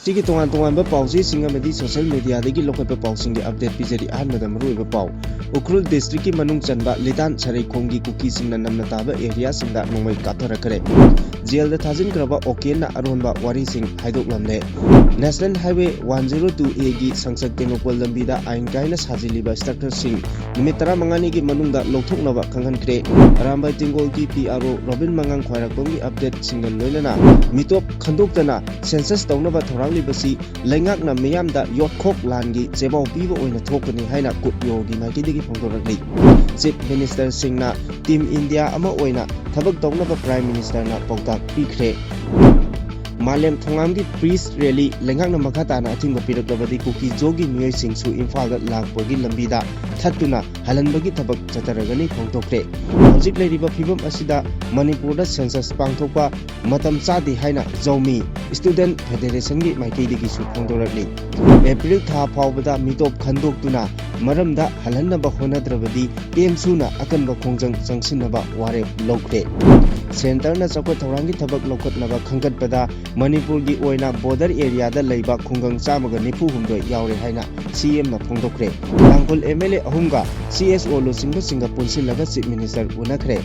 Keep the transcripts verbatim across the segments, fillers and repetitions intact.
ꯁꯤꯒꯤ ꯇꯣꯉꯥꯟ ꯇꯣꯉꯥꯟꯕ ꯄꯥꯎꯆꯦꯁꯤꯡ ꯑꯃꯗꯤ social mediaꯗꯒꯤ ꯂꯧꯈꯠꯄ ꯄꯥꯎꯁꯤꯡꯒꯤ update ꯄꯤꯖꯔꯤ꯫ ꯑꯍꯥꯟꯕꯗ ꯃꯔꯨꯑꯣꯏꯕ ꯄꯥꯎ꯫ ꯎꯈ꯭ꯔꯨꯜ districtꯀꯤ ꯃꯅꯨꯡ ꯆꯟꯕ ꯂꯤꯇꯥꯟ ꯁꯔꯩꯈꯣꯡꯒꯤ ꯀꯨꯀꯤꯁꯤꯡꯅ ꯅꯝꯅ ꯇꯥꯕ areaꯁꯤꯡꯗ ꯅꯣꯡꯃꯩ ꯀꯥꯞꯊꯔꯛꯈ꯭ꯔꯦ꯫ ꯖꯦꯜꯗ ꯊꯥꯖꯤꯟꯈ꯭ꯔꯕ ꯑꯣꯀꯦꯟꯅ ꯑꯔꯣꯟꯕ ꯋꯥꯔꯤꯁꯤꯡ ꯍꯥꯏꯗꯣꯛꯂꯝꯂꯦ꯫ National Highway one zero two Aꯒꯤ ꯁꯪꯁꯠ Tengnoupal ꯂꯝꯕꯤꯗ ꯑꯥꯏꯟ ꯀꯥꯏꯅ ꯁꯥꯖꯤꯜꯂꯤꯕ structureꯁꯤꯡ ꯅꯨꯃꯤꯠ ꯇꯔꯥꯃꯉꯥꯅꯤꯒꯤ ꯃꯅꯨꯡꯗ ꯂꯧꯊꯣꯛꯅꯕ ꯈꯪꯍꯟꯈ꯭ꯔꯦ꯫ ꯑꯔꯥꯝꯕꯥꯏ ꯇꯦꯡꯒꯣꯜꯒꯤ P R O ꯔꯣꯕꯤꯟ ꯃꯉꯥꯡ ꯈ꯭ꯋꯥꯏꯔꯥꯛꯄꯝꯒꯤ updateꯁꯤꯡꯒ ꯂꯣꯏꯅꯅ ꯃꯤꯇꯣꯞ ꯈꯟꯗꯣꯛꯇꯅ census ꯇꯧꯅꯕ ꯊꯧꯔꯥꯡꯂꯤꯕꯁꯤ ꯂꯩꯉꯥꯛꯅ ꯃꯤꯌꯥꯝꯗ ꯌꯣꯠꯈꯣꯛ ꯂꯥꯟꯒꯤ ꯆꯦꯕꯥꯎ ꯄꯤꯕ ꯑꯣꯏꯅ ꯊꯣꯛꯀꯅꯤ ꯍꯥꯏꯅ ꯀꯨꯞꯌꯣꯒꯤ ꯃꯥꯏꯀꯩꯗꯒꯤ ꯐꯣꯡꯗꯣꯔꯛꯂꯤ꯫ Chief Ministerꯁꯤꯡꯅ Team India ꯑꯃ ꯑꯣꯏꯅ ꯊꯕꯛ ꯇꯧꯅꯕ Prime Ministerꯅ ꯄꯥꯎꯇꯥꯛ ꯄꯤꯈ꯭ꯔꯦ꯫ ꯃꯥꯂꯦꯝ ꯊꯣꯉꯥꯝꯒꯤ peace rally ꯂꯩꯉꯥꯛꯅ ꯃꯈꯥ ꯇꯥꯅ ꯑꯊꯤꯡꯕ ꯄꯤꯔꯛꯂꯕꯗꯤ ꯀꯨꯀꯤ ꯖꯣꯒꯤ ꯃꯤꯑꯣꯏꯁꯤꯡꯁꯨ ꯏꯝꯐꯥꯜꯗ ꯂꯥꯛꯄꯒꯤ ꯂꯝꯕꯤꯗ ꯊꯠꯇꯨꯅ ꯍꯜꯍꯟꯕꯒꯤ ꯊꯕꯛ ꯆꯠꯊꯔꯒꯅꯤ ꯐꯣꯡꯗꯣꯛꯈ꯭ꯔꯦ꯫ ꯍꯧꯖꯤꯛ ꯂꯩꯔꯤꯕ ꯐꯤꯕꯝ ꯑꯁꯤꯗ ꯃꯅꯤꯄꯨꯔꯗ census ꯄꯥꯡꯊꯣꯛꯄ ꯃꯇꯝ ꯆꯥꯗꯦ ꯍꯥꯏꯅ ꯖꯧꯃꯤ Student Federationꯒꯤ ꯃꯥꯏꯀꯩꯗꯒꯤꯁꯨ ꯐꯣꯡꯗꯣꯔꯛꯂꯤ꯫ ꯑꯦꯄ꯭ꯔꯤꯜ ꯊꯥ ꯐꯥꯎꯕꯗ ꯃꯤꯇꯣꯞ ꯈꯟꯗꯣꯛꯇꯨꯅ ꯃꯔꯝꯗ ꯍꯜꯍꯟꯅꯕ ꯍꯣꯠꯅꯗ꯭ꯔꯕꯗꯤ ꯑꯦꯝꯁꯨꯅ ꯑꯀꯟꯕ ꯈꯣꯡꯖꯪ ꯆꯪꯁꯤꯟꯅꯕ ꯋꯥꯔꯦꯞ ꯂꯧꯈ꯭ꯔꯦ꯫ Centreꯅ ꯆꯥꯎꯈꯠ ꯊꯧꯔꯥꯡꯒꯤ ꯊꯕꯛ ꯂꯧꯈꯠꯅꯕ ꯈꯟꯒꯠꯄꯗ ꯃꯅꯤꯄꯨꯔꯒꯤ ꯑꯣꯏꯅ border areaꯗ ꯂꯩꯕ ꯈꯨꯡꯒꯪ ꯆꯥꯝꯃꯒ ꯅꯤꯐꯨ ꯍꯨꯝꯗꯣꯏ ꯌꯥꯎꯔꯦ ꯍꯥꯏꯅ CMꯅ ꯐꯣꯡꯗꯣꯛꯈ꯭ꯔꯦ꯫ ꯇꯥꯡꯈꯨꯜ MLA ꯑꯍꯨꯝꯒ CSO ꯂꯨꯆꯤꯡꯕꯁꯤꯡꯒ ꯄꯨꯟꯁꯤꯜꯂꯒ Chief Minister ꯎꯅꯈ꯭ꯔꯦ꯫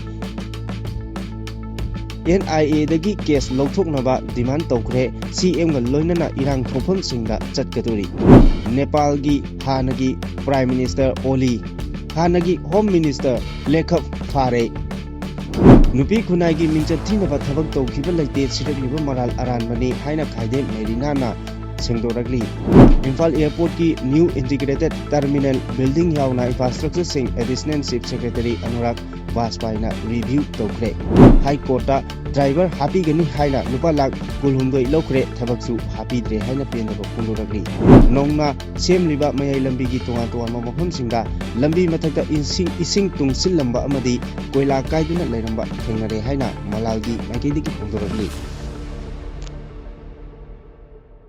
NIAꯗꯒꯤ case ꯂꯧꯊꯣꯛꯅꯕ demand ꯇꯧꯈ꯭ꯔꯦ꯫ CMꯒ ꯂꯣꯏꯅꯅ ꯏꯔꯥꯡ ꯊꯣꯛꯐꯝꯁꯤꯡꯗ ꯆꯠꯀꯗꯧꯔꯤ꯫ ꯅꯦꯄꯥꯜꯒꯤ ꯍꯥꯟꯅꯒꯤ Prime Minister ꯑꯣꯂꯤ, ꯍꯥꯟꯅꯒꯤ Home Minister ꯂꯦꯈꯞ ꯐꯥꯔꯦ꯫ ꯅꯨꯄꯤ ꯈꯨꯟꯅꯥꯏꯒꯤ ꯃꯤꯡꯆꯠ ꯊꯤꯅꯕ ꯊꯕꯛ ꯇꯧꯈꯤꯕ ꯂꯩꯇꯦ, ꯁꯤꯔꯛꯂꯤꯕ ꯃꯔꯥꯜ ꯑꯔꯥꯟꯕꯅꯤ ꯍꯥꯏꯅ ꯈꯥꯏꯗꯦꯝ ꯃꯦꯔꯤꯅꯥꯅ ꯁꯦꯡꯗꯣꯔꯛꯂꯤ꯫ Imphal Airportꯀꯤ new integrated terminal building ꯌꯥꯎꯅ infrastructureꯁꯤꯡ Additional Chief Secretary Anurag ꯕꯥꯖꯄꯥꯏꯅ review ꯇꯧꯈ꯭ꯔꯦ꯫ High Courtꯇ driver ꯍꯥꯞꯄꯤꯒꯅꯤ ꯍꯥꯏꯅ ꯂꯨꯄꯥ ꯂꯥꯈ ꯀꯨꯟꯍꯨꯝꯗꯣꯏ ꯂꯧꯈ꯭ꯔꯦ, ꯊꯕꯛꯁꯨ ꯍꯥꯞꯄꯤꯗ꯭ꯔꯦ ꯍꯥꯏꯅ ꯄꯦꯟꯗꯕ ꯐꯣꯡꯗꯣꯔꯛꯂꯤ꯫ ꯅꯧꯅ ꯁꯦꯝꯂꯤꯕ ꯃꯌꯥꯏ ꯂꯝꯕꯤꯒꯤ ꯇꯣꯉꯥꯟ ꯇꯣꯉꯥꯟꯕ ꯃꯐꯝꯁꯤꯡꯗ ꯂꯝꯕꯤ ꯃꯊꯛꯇ ꯏꯁꯤꯡ, ꯏꯁꯤꯡ ꯇꯨꯡꯁꯤꯜꯂꯝꯕ ꯑꯃꯗꯤ ꯀꯣꯏꯂꯥ ꯀꯥꯏꯗꯨꯅ ꯂꯩꯔꯝꯕ ꯊꯦꯡꯅꯔꯦ ꯍꯥꯏꯅ ꯃꯂꯥꯜꯒꯤ ꯃꯥꯏꯀꯩꯗꯒꯤ ꯐꯣꯡꯗꯣꯔꯛꯂꯤ꯫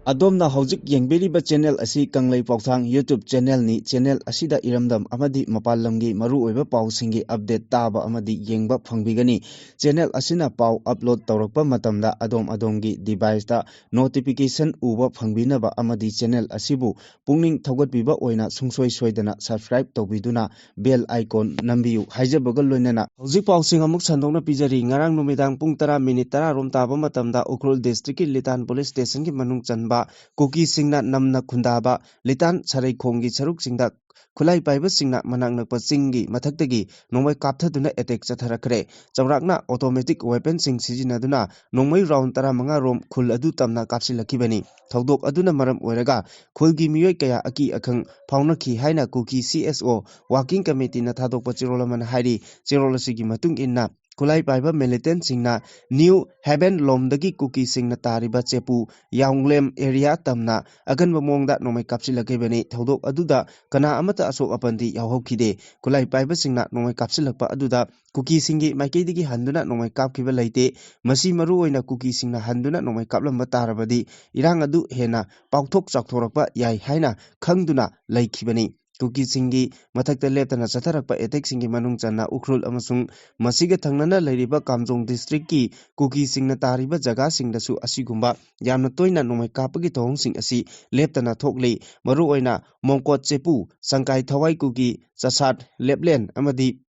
ꯑꯗꯣꯝꯅ ꯍꯧꯖꯤꯛ ꯌꯦꯡꯕꯤꯔꯤꯕ ꯆꯦꯅꯦꯜ ꯑꯁꯤ ꯀꯪꯂꯩ ꯄꯥꯎꯊꯥꯡ YouTube ꯆꯦꯅꯦꯜꯅꯤ꯫ ꯆꯦꯅꯦꯜ ꯑꯁꯤꯗ ꯏꯔꯝꯗꯝ ꯑꯃꯗꯤ ꯃꯄꯥꯟ ꯂꯝꯒꯤ ꯃꯔꯨꯑꯣꯏꯕ ꯄꯥꯎꯁꯤꯡꯒꯤ ꯑꯞꯗꯦꯠ ꯇꯥꯕ ꯑꯃꯗꯤ ꯌꯦꯡꯕ ꯐꯪꯕꯤꯒꯅꯤ꯫ ꯆꯦꯅꯦꯜ ꯑꯁꯤꯅ ꯄꯥꯎ ꯑꯞꯂꯣꯗ ꯇꯧꯔꯛꯄ ꯃꯇꯝꯗ ꯑꯗꯣꯝ ꯑꯗꯣꯝꯒꯤ ꯗꯤꯚꯥꯏꯁꯇ ꯅꯣꯇꯤꯐꯤꯀꯦꯁꯟ ꯎꯕ ꯐꯪꯕꯤꯅꯕ ꯑꯃꯗꯤ ꯆꯦꯅꯦꯜ ꯑꯁꯤꯕꯨ ꯄꯨꯛꯅꯤꯡ ꯊꯧꯒꯠꯄꯤꯕ ꯑꯣꯏꯅ ꯁꯨꯡꯁꯣꯏ ꯁꯣꯏꯗꯅ ꯁꯕꯁꯀ꯭ꯔꯥꯏꯕ ꯇꯧꯕꯤꯗꯨꯅ ꯕꯦꯜ ꯑꯥꯏꯀꯣꯟ ꯅꯝꯕꯤꯌꯨ ꯍꯥꯏꯖꯕꯒ ꯂꯣꯏꯅꯅ ꯍꯧꯖꯤꯛ ꯄꯥꯎꯁꯤꯡ ꯑꯃꯨꯛ ꯁꯟꯗꯣꯛꯅ ꯄꯤꯖꯔꯤ꯫ ꯉꯔꯥꯡ ꯅꯨꯃꯤꯗꯥꯡ ꯄꯨꯡ ꯇꯔꯥ ꯃꯤꯅꯤꯠ ꯇꯔꯥ ꯔꯣꯝ ꯇꯥꯕ ꯃꯇꯝꯗ ꯎꯈ꯭ꯔꯨꯜ ꯗꯤꯁꯇ꯭ꯔꯤꯛꯀꯤ ꯂꯤꯇꯥꯟ ꯄꯨꯂꯤꯁ ꯁ꯭ꯇꯦꯁꯟꯒꯤ ꯃꯅꯨꯡ ꯆꯟꯕ ꯀꯨꯀꯤꯁꯤꯡꯅ ꯅꯝꯅ ꯈꯨꯟꯗꯥꯕ ꯂꯤꯇꯥꯟ ꯁꯔꯩꯈꯣꯡꯒꯤ ꯁꯔꯨꯛꯁꯤꯡꯗ ꯈꯨꯠꯂꯥꯏ ꯄꯥꯏꯕꯁꯤꯡꯅ ꯃꯅꯥꯛ ꯅꯛꯄ ꯆꯤꯡꯒꯤ ꯃꯊꯛꯇꯒꯤ ꯅꯣꯡꯃꯩ ꯀꯥꯞꯊꯗꯨꯅ ꯑꯦꯇꯦꯛ ꯆꯠꯊꯔꯛꯈ꯭ꯔꯦ꯫ ꯆꯥꯎꯔꯥꯛꯅ ꯑꯣꯇꯣꯃꯦꯇꯤꯛ ꯋꯦꯄꯟꯁꯤꯡ ꯁꯤꯖꯤꯟꯅꯗꯨꯅ ꯅꯣꯡꯃꯩ ꯔꯥꯎꯟ ꯇꯔꯥꯃꯉꯥ ꯔꯣꯝ ꯈꯨꯜ ꯑꯗꯨ ꯇꯝꯅ ꯀꯥꯞꯁꯤꯜꯂꯛꯈꯤꯕꯅꯤ꯫ ꯊꯧꯗꯣꯛ ꯑꯗꯨꯅ ꯃꯔꯝ ꯑꯣꯏꯔꯒ ꯈꯨꯜꯒꯤ ꯃꯤꯑꯣꯏ ꯀꯌꯥ ꯑꯀꯤ ꯑꯈꯪ ꯐꯥꯎꯅꯈꯤ ꯍꯥꯏꯅ ꯀꯨꯀꯤ ꯁꯤ ꯑꯦꯁ ꯑꯣ ꯋꯥꯔꯀꯤꯡ ꯀꯃꯤꯇꯤꯅ ꯊꯥꯗꯣꯛꯄ ꯆꯦꯔꯣꯜ ꯑꯃꯅ ꯍꯥꯏꯔꯤ꯫ ꯆꯦꯔꯣꯜ ꯑꯁꯤꯒꯤ ꯃꯇꯨꯡ ꯏꯟꯅ ꯈꯨꯠꯂꯥꯏ ꯄꯥꯏꯕ ꯃꯤꯂꯤꯇꯦꯟꯠꯁꯤꯡꯅ ꯅ꯭ꯌꯨ ꯍꯦꯚꯦꯟ ꯂꯣꯝꯗꯒꯤ ꯀꯨꯀꯤꯁꯤꯡꯅ ꯇꯥꯔꯤꯕ ꯆꯦꯄꯨ ꯌꯥꯎꯡꯂꯦꯝ ꯑꯦꯔꯤꯌꯥ ꯇꯝꯅ ꯑꯀꯟꯕ ꯃꯑꯣꯡꯗ ꯅꯣꯡꯃꯩ ꯀꯥꯞꯁꯤꯜꯂꯛꯈꯤꯕꯅꯤ꯫ ꯊꯧꯗꯣꯛ ꯑꯗꯨꯗ ꯀꯅꯥ ꯑꯃꯠꯇ ꯑꯁꯣꯛ ꯑꯄꯟꯗꯤ ꯌꯥꯎꯍꯧꯈꯤꯗꯦ꯫ ꯈꯨꯠꯂꯥꯏ ꯄꯥꯏꯕꯁꯤꯡꯅ ꯅꯣꯡꯃꯩ ꯀꯥꯞꯁꯤꯜꯂꯛꯄ ꯑꯗꯨꯗ ꯀꯨꯀꯤꯁꯤꯡꯒꯤ ꯃꯥꯏꯀꯩꯗꯒꯤ ꯍꯟꯗꯨꯅ ꯅꯣꯡꯃꯩ ꯀꯥꯞꯈꯤꯕ ꯂꯩꯇꯦ꯫ ꯃꯁꯤ ꯃꯔꯨꯑꯣꯏꯅ ꯀꯨꯀꯤꯁꯤꯡꯅ ꯍꯟꯗꯨꯅ ꯅꯣꯡꯃꯩ ꯀꯥꯞꯂꯝꯕ ꯇꯥꯔꯕꯗꯤ ꯏꯔꯥꯡ ꯑꯗꯨ ꯍꯦꯟꯅ ꯄꯥꯛꯊꯣꯛ ꯆꯥꯎꯊꯣꯔꯛꯄ ꯌꯥꯏ ꯍꯥꯏꯅ ꯈꯪꯗꯨꯅ ꯂꯩꯈꯤꯕꯅꯤ꯫ ꯀꯨꯀꯤꯁꯤꯡꯒꯤ ꯃꯊꯛꯇ ꯂꯦꯞꯇꯅ ꯆꯠꯊꯔꯛꯄ ꯑꯦꯇꯦꯛꯁꯤꯡꯒꯤ ꯃꯅꯨꯡ ꯆꯟꯅ ꯎꯈ꯭ꯔꯨꯜ ꯑꯃꯁꯨꯡ ꯃꯁꯤꯒ ꯊꯪꯅꯅ ꯂꯩꯔꯤꯕ ꯀꯥꯝꯖꯣꯡ ꯗꯤꯁꯇ꯭ꯔꯤꯛꯀꯤ ꯀꯨꯀꯤꯁꯤꯡꯅ ꯇꯥꯔꯤꯕ ꯖꯒꯥꯁꯤꯡꯗꯁꯨ ꯑꯁꯤꯒꯨꯝꯕ ꯌꯥꯝꯅ ꯇꯣꯏꯅ ꯅꯣꯡꯃꯩ ꯀꯥꯞꯄꯒꯤ ꯊꯧꯑꯣꯡꯁꯤꯡ ꯑꯁꯤ ꯂꯦꯞꯇꯅ ꯊꯣꯛꯂꯤ꯫ ꯃꯔꯨꯑꯣꯏꯅ ꯃꯣꯡꯀꯣꯠ ꯆꯦꯄꯨ, ꯁꯪꯀꯥꯏ ꯊꯋꯥꯏ ꯀꯨꯀꯤ, ꯆꯁꯥꯠ ꯂꯦꯞꯂꯦꯟ ꯑꯃꯗꯤ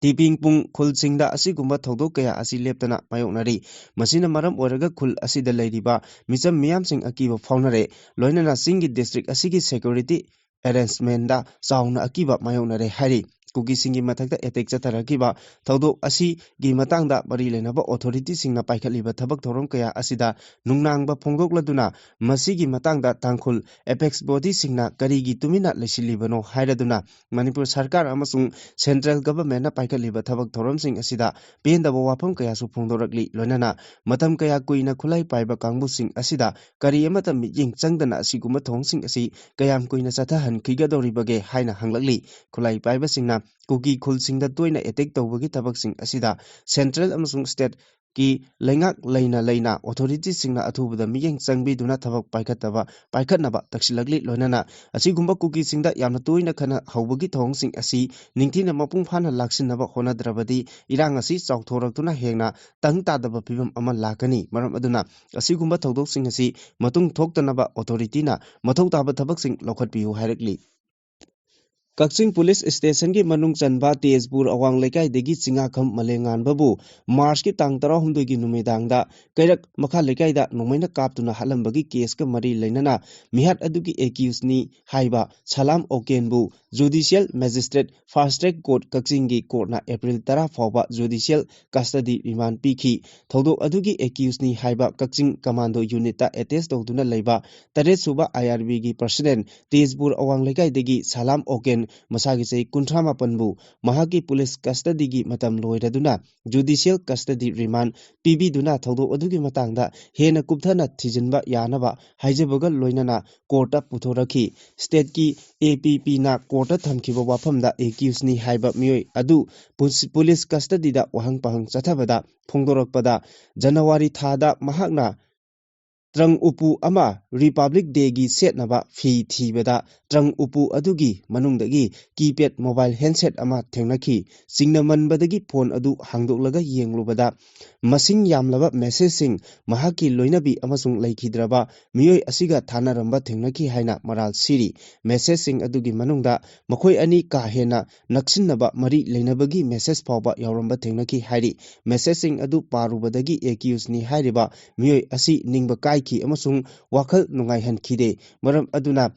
ꯇꯤꯄꯤꯡꯄꯨꯡ ꯈꯨꯜꯁꯤꯡꯗ ꯑꯁꯤꯒꯨꯝꯕ ꯊꯧꯗꯣꯛ ꯀꯌꯥ ꯑꯁꯤ ꯂꯦꯞꯇꯅ ꯃꯥꯌꯣꯛꯅꯔꯤ꯫ ꯃꯁꯤꯅ ꯃꯔꯝ ꯑꯣꯏꯔꯒ ꯈꯨꯜ ꯑꯁꯤꯗ ꯂꯩꯔꯤꯕ ꯃꯤꯆꯝ ꯃꯤꯌꯥꯝꯁꯤꯡ ꯑꯀꯤꯕ ꯐꯥꯎꯅꯔꯦ꯫ ꯂꯣꯏꯅꯅ ꯆꯤꯡꯒꯤ ꯗꯤꯁꯇ꯭ꯔꯤꯛ ꯑꯁꯤꯒꯤ ꯁꯦꯀ꯭ꯌꯨꯔꯤꯇꯤ ꯑꯦꯔꯦꯟꯖꯃꯦꯟꯗ ꯆꯥꯎꯅ ꯑꯀꯤꯕ ꯃꯥꯌꯣꯛꯅꯔꯦ ꯍꯥꯏꯔꯤ꯫ ꯀꯨꯀꯤꯁꯤꯡꯒꯤ ꯃꯊꯛꯇ ꯑꯦꯇꯦꯛ ꯆꯠꯊꯔꯛꯈꯤꯕ ꯊꯧꯗꯣꯛ ꯑꯁꯤꯒꯤ ꯃꯇꯥꯡꯗ ꯃꯔꯤ ꯂꯩꯅꯕ ꯑꯣꯊꯣꯔꯤꯇꯤꯁꯤꯡꯅ ꯄꯥꯏꯈꯠꯂꯤꯕ ꯊꯕꯛ ꯊꯧꯔꯝ ꯀꯌꯥ ꯑꯁꯤꯗ ꯅꯨꯡꯅꯥꯡꯕ ꯐꯣꯡꯗꯣꯛꯂꯗꯨꯅ ꯃꯁꯤꯒꯤ ꯃꯇꯥꯡꯗ ꯇꯥꯡꯈꯨꯜ ꯑꯦꯄꯦꯛꯁ ꯕꯣꯗꯤꯁꯤꯡꯅ ꯀꯔꯤꯒꯤ ꯇꯨꯃꯤꯟꯅ ꯂꯩꯁꯤꯜꯂꯤꯕꯅꯣ ꯍꯥꯏꯔꯗꯨꯅ ꯃꯅꯤꯄꯨꯔ ꯁꯔꯀꯥꯔ ꯑꯃꯁꯨꯡ ꯁꯦꯟꯇ꯭ꯔꯦꯜ ꯒꯚꯔꯟꯃꯦꯟꯠꯅ ꯄꯥꯏꯈꯠꯂꯤꯕ ꯊꯕꯛ ꯊꯧꯔꯝꯁꯤꯡ ꯑꯁꯤꯗ ꯄꯦꯟꯗꯕ ꯋꯥꯐꯝ ꯀꯌꯥꯁꯨ ꯐꯣꯡꯗꯣꯔꯛꯂꯤ꯫ ꯂꯣꯏꯅꯅ ꯃꯇꯝ ꯀꯌꯥ ꯀꯨꯏꯅ ꯈꯨꯠꯂꯥꯏ ꯄꯥꯏꯕ ꯀꯥꯡꯕꯨꯁꯤꯡ ꯑꯁꯤꯗ ꯀꯔꯤ ꯑꯃꯠꯇ ꯃꯤꯠꯌꯦꯡ ꯆꯪꯗꯅ ꯑꯁꯤꯒꯨꯝꯕ ꯊꯧꯑꯣꯡꯁꯤꯡ ꯑꯁꯤ ꯀꯌꯥꯝ ꯀꯨꯏꯅ ꯆꯠꯊꯍꯟꯈꯤꯒꯗꯧꯔꯤꯕꯒꯦ ꯍꯥꯏꯅ ꯍꯪꯂꯛꯂꯤ꯫ ꯈꯨꯠꯂꯥꯏ ꯄꯥꯏꯕꯁꯤꯡꯅ ꯀꯨꯀꯤ ꯈꯨꯜꯁꯤꯡꯗ ꯇꯣꯏꯅ ꯑꯦꯇꯦꯛ ꯇꯧꯕꯒꯤ ꯊꯕꯛꯁꯤꯡ ꯑꯁꯤꯗ ꯁꯦꯟꯇ꯭ꯔꯦꯜ ꯑꯃꯁꯨꯡ ꯁ꯭ꯇꯦꯠ ꯀꯤ ꯂꯩꯉꯥꯛ ꯂꯩꯅ ꯂꯩꯅ ꯑꯣꯊꯣꯔꯤꯇꯤꯁꯤꯡꯅ ꯑꯊꯨꯕꯗ ꯃꯤꯠꯌꯦꯡ ꯆꯪꯕꯤꯗꯨꯅ ꯊꯕꯛ ꯄꯥꯏꯈꯠꯇꯕ, ꯄꯥꯏꯈꯠꯅꯕ ꯇꯛꯁꯤꯜꯂꯛꯂꯤ꯫ ꯂꯣꯏꯅꯅ ꯑꯁꯤꯒꯨꯝꯕ ꯀꯨꯀꯤꯁꯤꯡꯗ ꯌꯥꯝꯅ ꯇꯣꯏꯅ ꯈꯠꯅ ꯍꯧꯕꯒꯤ ꯊꯧꯑꯣꯡꯁꯤꯡ ꯑꯁꯤ ꯅꯤꯡꯊꯤꯅ ꯃꯄꯨꯡ ꯐꯥꯅ ꯂꯥꯛꯁꯤꯟꯅꯕ ꯍꯣꯠꯅꯗ꯭ꯔꯕꯗꯤ ꯏꯔꯥꯡ ꯑꯁꯤ ꯆꯥꯎꯊꯣꯔꯛꯇꯨꯅ ꯍꯦꯟꯅ ꯇꯪ ꯇꯥꯗꯕ ꯐꯤꯕꯝ ꯑꯃ ꯂꯥꯛꯀꯅꯤ꯫ ꯃꯔꯝ ꯑꯗꯨꯅ ꯑꯁꯤꯒꯨꯝꯕ ꯊꯧꯗꯣꯛꯁꯤꯡ ꯑꯁꯤ ꯃꯇꯨꯡ ꯊꯣꯛꯇꯅꯕ ꯑꯣꯊꯣꯔꯤꯇꯤꯅ ꯃꯊꯧ ꯇꯥꯕ ꯊꯕꯛꯁꯤꯡ ꯂꯧꯈꯠꯄꯤꯌꯨ ꯍꯥꯏꯔꯛꯂꯤ꯫ ꯀꯛꯆꯤꯡ ꯄꯨꯂꯤꯁ ꯁ꯭ꯇꯦꯁꯟꯒꯤ ꯃꯅꯨꯡ ꯆꯟꯕ ꯇꯦꯖꯄꯨꯔ ꯑꯋꯥꯡ ꯂꯩꯀꯥꯏꯗꯒꯤ ꯆꯤꯡꯉꯥꯈꯝ ꯃꯂꯦꯉꯥꯟꯕꯕꯨ ꯃꯥꯔꯆꯀꯤ ꯇꯥꯡ ꯇꯔꯥꯍꯨꯝꯗꯣꯏꯒꯤ ꯅꯨꯃꯤꯗꯥꯡꯗ ꯀꯩꯔꯛ ꯃꯈꯥ ꯂꯩꯀꯥꯏꯗ ꯅꯣꯡꯃꯩꯅ ꯀꯥꯞꯇꯨꯅ ꯍꯥꯠꯂꯝꯕꯒꯤ ꯀꯦꯁꯀ ꯃꯔꯤ ꯂꯩꯅꯅ ꯃꯤꯍꯥꯠ ꯑꯗꯨꯒꯤ ꯑꯦꯀ꯭ꯌꯨꯁꯅꯤ ꯍꯥꯏꯕ ꯁꯂꯥꯝ ꯑꯣꯀꯦꯟꯕꯨ ꯖꯨꯗꯤꯁꯤꯌꯦꯜ ꯃꯦꯖꯤꯁꯇ꯭ꯔꯦꯠ ꯐꯥꯁ ꯇ꯭ꯔꯦꯛ ꯀꯣꯔꯠ ꯀꯛꯆꯤꯡꯒꯤ ꯀꯣꯔꯠꯅ ꯑꯦꯄ꯭ꯔꯤꯜ ꯇꯔꯥ ꯐꯥꯎꯕ ꯖꯨꯗꯤꯁꯤꯌꯦꯜ ꯀꯁꯇꯗꯤ ꯔꯤꯃꯥꯟ ꯄꯤꯈꯤ꯫ ꯊꯧꯗꯣꯛ ꯑꯗꯨꯒꯤ ꯑꯦꯀ꯭ꯌꯨꯁꯅꯤ ꯍꯥꯏꯕ ꯀꯛꯆꯤꯡ ꯀꯃꯥꯟꯗꯣ ꯌꯨꯅꯤꯠꯇ ꯑꯦꯇꯦꯁ ꯇꯧꯗꯨꯅ ꯂꯩꯕ ꯇꯔꯦꯠ ꯁꯨꯕ ꯑꯥꯏ ꯑꯥꯔ ꯕꯤꯒꯤ ꯄ꯭ꯔꯁꯤꯗꯦꯟ ꯇꯦꯖꯄꯨꯔ ꯑꯋꯥꯡ ꯂꯩꯀꯥꯏꯗꯒꯤ ꯁꯂꯥꯝ ꯑꯣꯀꯦꯟ ꯃꯁꯥꯒꯤ ꯆꯍꯤ ꯀꯨꯟꯊ꯭ꯔꯥ ꯃꯥꯄꯟꯕꯨ ꯃꯍꯥꯛꯀꯤ ꯄꯨꯂꯤꯁ ꯀꯁꯇꯗꯤꯒꯤ ꯃꯇꯝ ꯂꯣꯏꯔꯗꯨꯅ ꯖꯨꯗꯤꯁꯤꯌꯦꯜ ꯀꯁꯇꯗꯤ ꯔꯤꯃꯥꯟ ꯄꯤꯕꯤꯗꯨꯅ ꯊꯧꯗꯣꯛ ꯑꯗꯨꯒꯤ ꯃꯇꯥꯡꯗ ꯍꯦꯟꯅ ꯀꯨꯞꯊꯅ ꯊꯤꯖꯤꯟꯕ ꯌꯥꯅꯕ ꯍꯥꯏꯖꯕꯒ ꯂꯣꯏꯅꯅ ꯀꯣꯔꯠꯇ ꯄꯨꯊꯣꯔꯛꯈꯤ꯫ ꯁ꯭ꯇꯦꯠꯀꯤ ꯑꯦ ꯄꯤ ꯄꯤꯅ ꯀꯣꯔꯠꯇ ꯊꯝꯈꯤꯕ ꯋꯥꯐꯝꯗ ꯑꯦꯀ꯭ꯌꯨꯁꯅꯤ ꯍꯥꯏꯕ ꯃꯤꯑꯣꯏ ꯑꯗꯨ ꯄꯨꯁ-, ꯄꯨꯂꯤꯁ ꯀꯁꯇꯗꯤꯗ ꯋꯥꯍꯪ ꯄꯥꯍꯪ ꯆꯠꯊꯕꯗ ꯐꯣꯡꯗꯣꯔꯛꯄꯗ, ꯖꯅꯋꯥꯔꯤ ꯊꯥꯗ ꯃꯍꯥꯛꯅ ꯇ꯭ꯔꯪ ꯎꯄꯨ ꯑꯃ ꯔꯤꯄꯕ꯭ꯂꯤꯛ ꯗꯦꯒꯤ ꯁꯦꯠꯅꯕ ꯐꯤ ꯊꯤꯕꯗ ꯇ꯭ꯔꯪ ꯎꯄꯨ ꯑꯗꯨꯒꯤ ꯃꯅꯨꯡꯗꯒꯤ ꯀꯤꯄꯦꯗ ꯃꯣꯕꯥꯏꯜ ꯍꯦꯟꯁꯦꯠ ꯑꯃ ꯊꯦꯡꯅꯈꯤ꯫ ꯆꯤꯡꯅꯃꯟꯕꯗꯒꯤ ꯐꯣꯟ ꯑꯗꯨ ꯍꯥꯡꯗꯣꯛꯂꯒ ꯌꯦꯡꯂꯨꯕꯗ ꯃꯁꯤꯡ ꯌꯥꯝꯂꯕ ꯃꯦꯁꯦꯖꯁꯤꯡ ꯃꯍꯥꯛꯀꯤ ꯂꯣꯏꯅꯕꯤ ꯑꯃꯁꯨꯡ ꯂꯩꯈꯤꯗ꯭ꯔꯕ ꯃꯤꯑꯣꯏ ꯑꯁꯤꯒ ꯊꯥꯅꯔꯝꯕ ꯊꯦꯡꯅꯈꯤ ꯍꯥꯏꯅ ꯃꯔꯥꯜ ꯁꯤꯔꯤ꯫ ꯃꯦꯁꯦꯖꯁꯤꯡ ꯑꯗꯨꯒꯤ ꯃꯅꯨꯡꯗ ꯃꯈꯣꯏ ꯑꯅꯤ ꯀꯥ ꯍꯦꯟꯅ ꯅꯛꯁꯤꯟꯅꯕ ꯃꯔꯤ ꯂꯩꯅꯕꯒꯤ ꯃꯦꯁꯦꯖ ꯐꯥꯎꯕ ꯌꯥꯎꯔꯝꯕ ꯊꯦꯡꯅꯈꯤ ꯍꯥꯏꯔꯤ꯫ ꯃꯦꯁꯦꯖꯁꯤꯡ ꯑꯗꯨ ꯄꯥꯔꯨꯕꯗꯒꯤ ꯑꯦꯀ꯭ꯌꯨꯁꯅꯤ ꯍꯥꯏꯔꯤꯕ ꯃꯤꯑꯣꯏ ꯑꯁꯤ ꯅꯤꯡꯕ ꯀꯥꯏꯈꯤ ꯑꯃꯁꯨꯡ ꯋꯥꯈꯜ ꯅꯨꯡꯉꯥꯏꯍꯟꯈꯤꯗꯦ꯫ ꯃꯔꯝ ꯑꯗꯨꯅ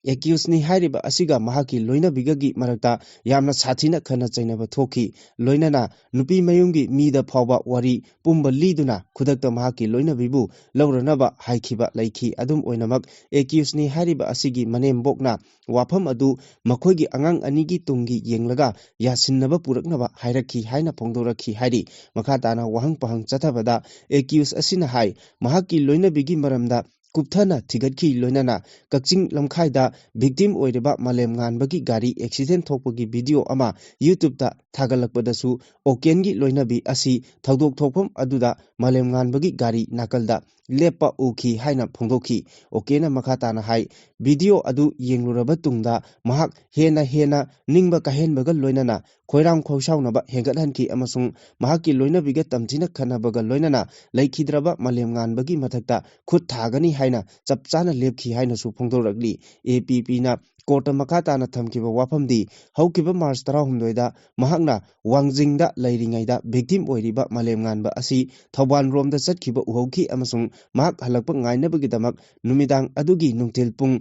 ꯑꯦꯀ꯭ꯌꯨꯁꯅꯤ ꯍꯥꯏꯔꯤꯕ ꯑꯁꯤꯒ ꯃꯍꯥꯛꯀꯤ ꯂꯣꯏꯅꯕꯤꯒꯒꯤ ꯃꯔꯛꯇ ꯌꯥꯝꯅ ꯁꯥꯊꯤꯅ ꯈꯠꯅ ꯆꯩꯅꯕ ꯊꯣꯛꯈꯤ꯫ ꯂꯣꯏꯅꯅ ꯅꯨꯄꯤ ꯃꯌꯨꯝꯒꯤ ꯃꯤꯗ ꯐꯥꯎꯕ ꯋꯥꯔꯤ ꯄꯨꯝꯕ ꯂꯤꯗꯨꯅ ꯈꯨꯗꯛꯇ ꯃꯍꯥꯛꯀꯤ ꯂꯣꯏꯅꯕꯤꯕꯨ ꯂꯧꯔꯅꯕ ꯍꯥꯏꯈꯤꯕ ꯂꯩꯈꯤ꯫ ꯑꯗꯨꯝ ꯑꯣꯏꯅꯃꯛ, ꯑꯦꯀ꯭ꯌꯨꯁꯅꯤ ꯍꯥꯏꯔꯤꯕ ꯑꯁꯤꯒꯤ ꯃꯅꯦꯝꯕꯣꯛꯅ ꯋꯥꯐꯝ ꯑꯗꯨ ꯃꯈꯣꯏꯒꯤ ꯑꯉꯥꯡ ꯑꯅꯤꯒꯤ ꯇꯨꯡꯒꯤ ꯌꯦꯡꯂꯒ ꯌꯥꯁꯤꯟꯅꯕ ꯄꯨꯔꯛꯅꯕ ꯍꯥꯏꯔꯛꯈꯤ ꯍꯥꯏꯅ ꯐꯣꯡꯗꯣꯔꯛꯈꯤ ꯍꯥꯏꯔꯤ꯫ ꯃꯈꯥ ꯇꯥꯅ ꯋꯥꯍꯪ ꯄꯥꯍꯪ ꯆꯠꯊꯕꯗ ꯑꯦꯀ꯭ꯌꯨꯁ ꯑꯁꯤꯅ ꯍꯥꯏ, ꯃꯍꯥꯛꯀꯤ ꯂꯣꯏꯅꯕꯤꯒꯤ ꯃꯔꯝꯗ ꯀꯨꯞꯊꯅ ꯊꯤꯒꯠꯈꯤ꯫ ꯂꯣꯏꯅꯅ ꯀꯛꯆꯤꯡ ꯂꯝꯈꯥꯏꯗ victim ꯑꯣꯏꯔꯤꯕ ꯃꯥꯂꯦꯝꯉꯥꯟꯕꯒꯤ ꯒꯥꯔꯤ accident ꯊꯣꯛꯄꯒꯤ video ꯑꯃ YouTube-ꯇ ꯊꯥꯒꯠꯂꯛꯄꯗꯁꯨ ꯑꯣꯀꯦꯟꯒꯤ ꯂꯣꯏꯅꯕꯤ ꯑꯁꯤ ꯊꯧꯗꯣꯛ ꯊꯣꯛꯐꯝ ꯑꯗꯨꯗ ꯃꯥꯂꯦꯝꯉꯥꯟꯕꯒꯤ ꯒꯥꯔꯤ ꯅꯥꯀꯜꯗ ꯂꯦꯞꯄ ꯎꯈꯤ ꯍꯥꯏꯅ ꯐꯣꯡꯗꯣꯛꯈꯤ꯫ ꯑꯣꯀꯦꯟꯅ ꯃꯈꯥ ꯇꯥꯅ ꯍꯥꯏ, video ꯑꯗꯨ ꯌꯦꯡꯂꯨꯔꯕ ꯇꯨꯡꯗ ꯃꯍꯥꯛ ꯍꯦꯟꯅ ꯍꯦꯟꯅ ꯅꯤꯡꯕ ꯀꯥꯏꯍꯟꯕꯒ ꯂꯣꯏꯅꯅ ꯈꯣꯏꯔꯥꯡ ꯈꯣꯏꯁꯥꯎꯅꯕ ꯍꯦꯟꯒꯠꯍꯟꯈꯤ ꯑꯃꯁꯨꯡ ꯃꯍꯥꯛꯀꯤ ꯂꯣꯏꯅꯕꯤꯒ ꯇꯝꯊꯤꯅ ꯈꯠꯅꯕꯒ ꯂꯣꯏꯅꯅ ꯂꯩꯈꯤꯗ꯭ꯔꯕ ꯃꯥꯂꯦꯝꯉꯥꯟꯕꯒꯤ ꯃꯊꯛꯇ ꯈꯨꯠ ꯊꯥꯒꯅꯤ ꯍꯥꯏꯅ ꯆꯞ ꯆꯥꯅ ꯂꯦꯞꯈꯤ ꯍꯥꯏꯅꯁꯨ ꯐꯣꯡꯗꯣꯔꯛꯂꯤ꯫ APP-ꯅ court-ꯇ ꯃꯈꯥ ꯇꯥꯅ ꯊꯝꯈꯤꯕ ꯋꯥꯐꯝꯗꯤ, ꯍꯧꯈꯤꯕ March ꯇꯔꯥꯍꯨꯝꯗꯣꯏꯗ ꯃꯍꯥꯛꯅ ꯋꯥꯡꯖꯤꯡꯗ ꯂꯩꯔꯤꯉꯩꯗ victim ꯑꯣꯏꯔꯤꯕ ꯃꯥꯂꯦꯝꯉꯥꯟꯕ ꯑꯁꯤ ꯊꯧꯕꯥꯜ ꯔꯣꯝꯗ ꯆꯠꯈꯤꯕ ꯎꯍꯧꯈꯤ ꯑꯃꯁꯨꯡ ꯃꯍꯥꯛ ꯍꯜꯂꯛꯄ ꯉꯥꯏꯅꯕꯒꯤꯗꯃꯛ ꯅꯨꯃꯤꯗꯥꯡ ꯑꯗꯨꯒꯤ ꯅꯨꯡꯊꯤꯜ ꯄꯨꯡ,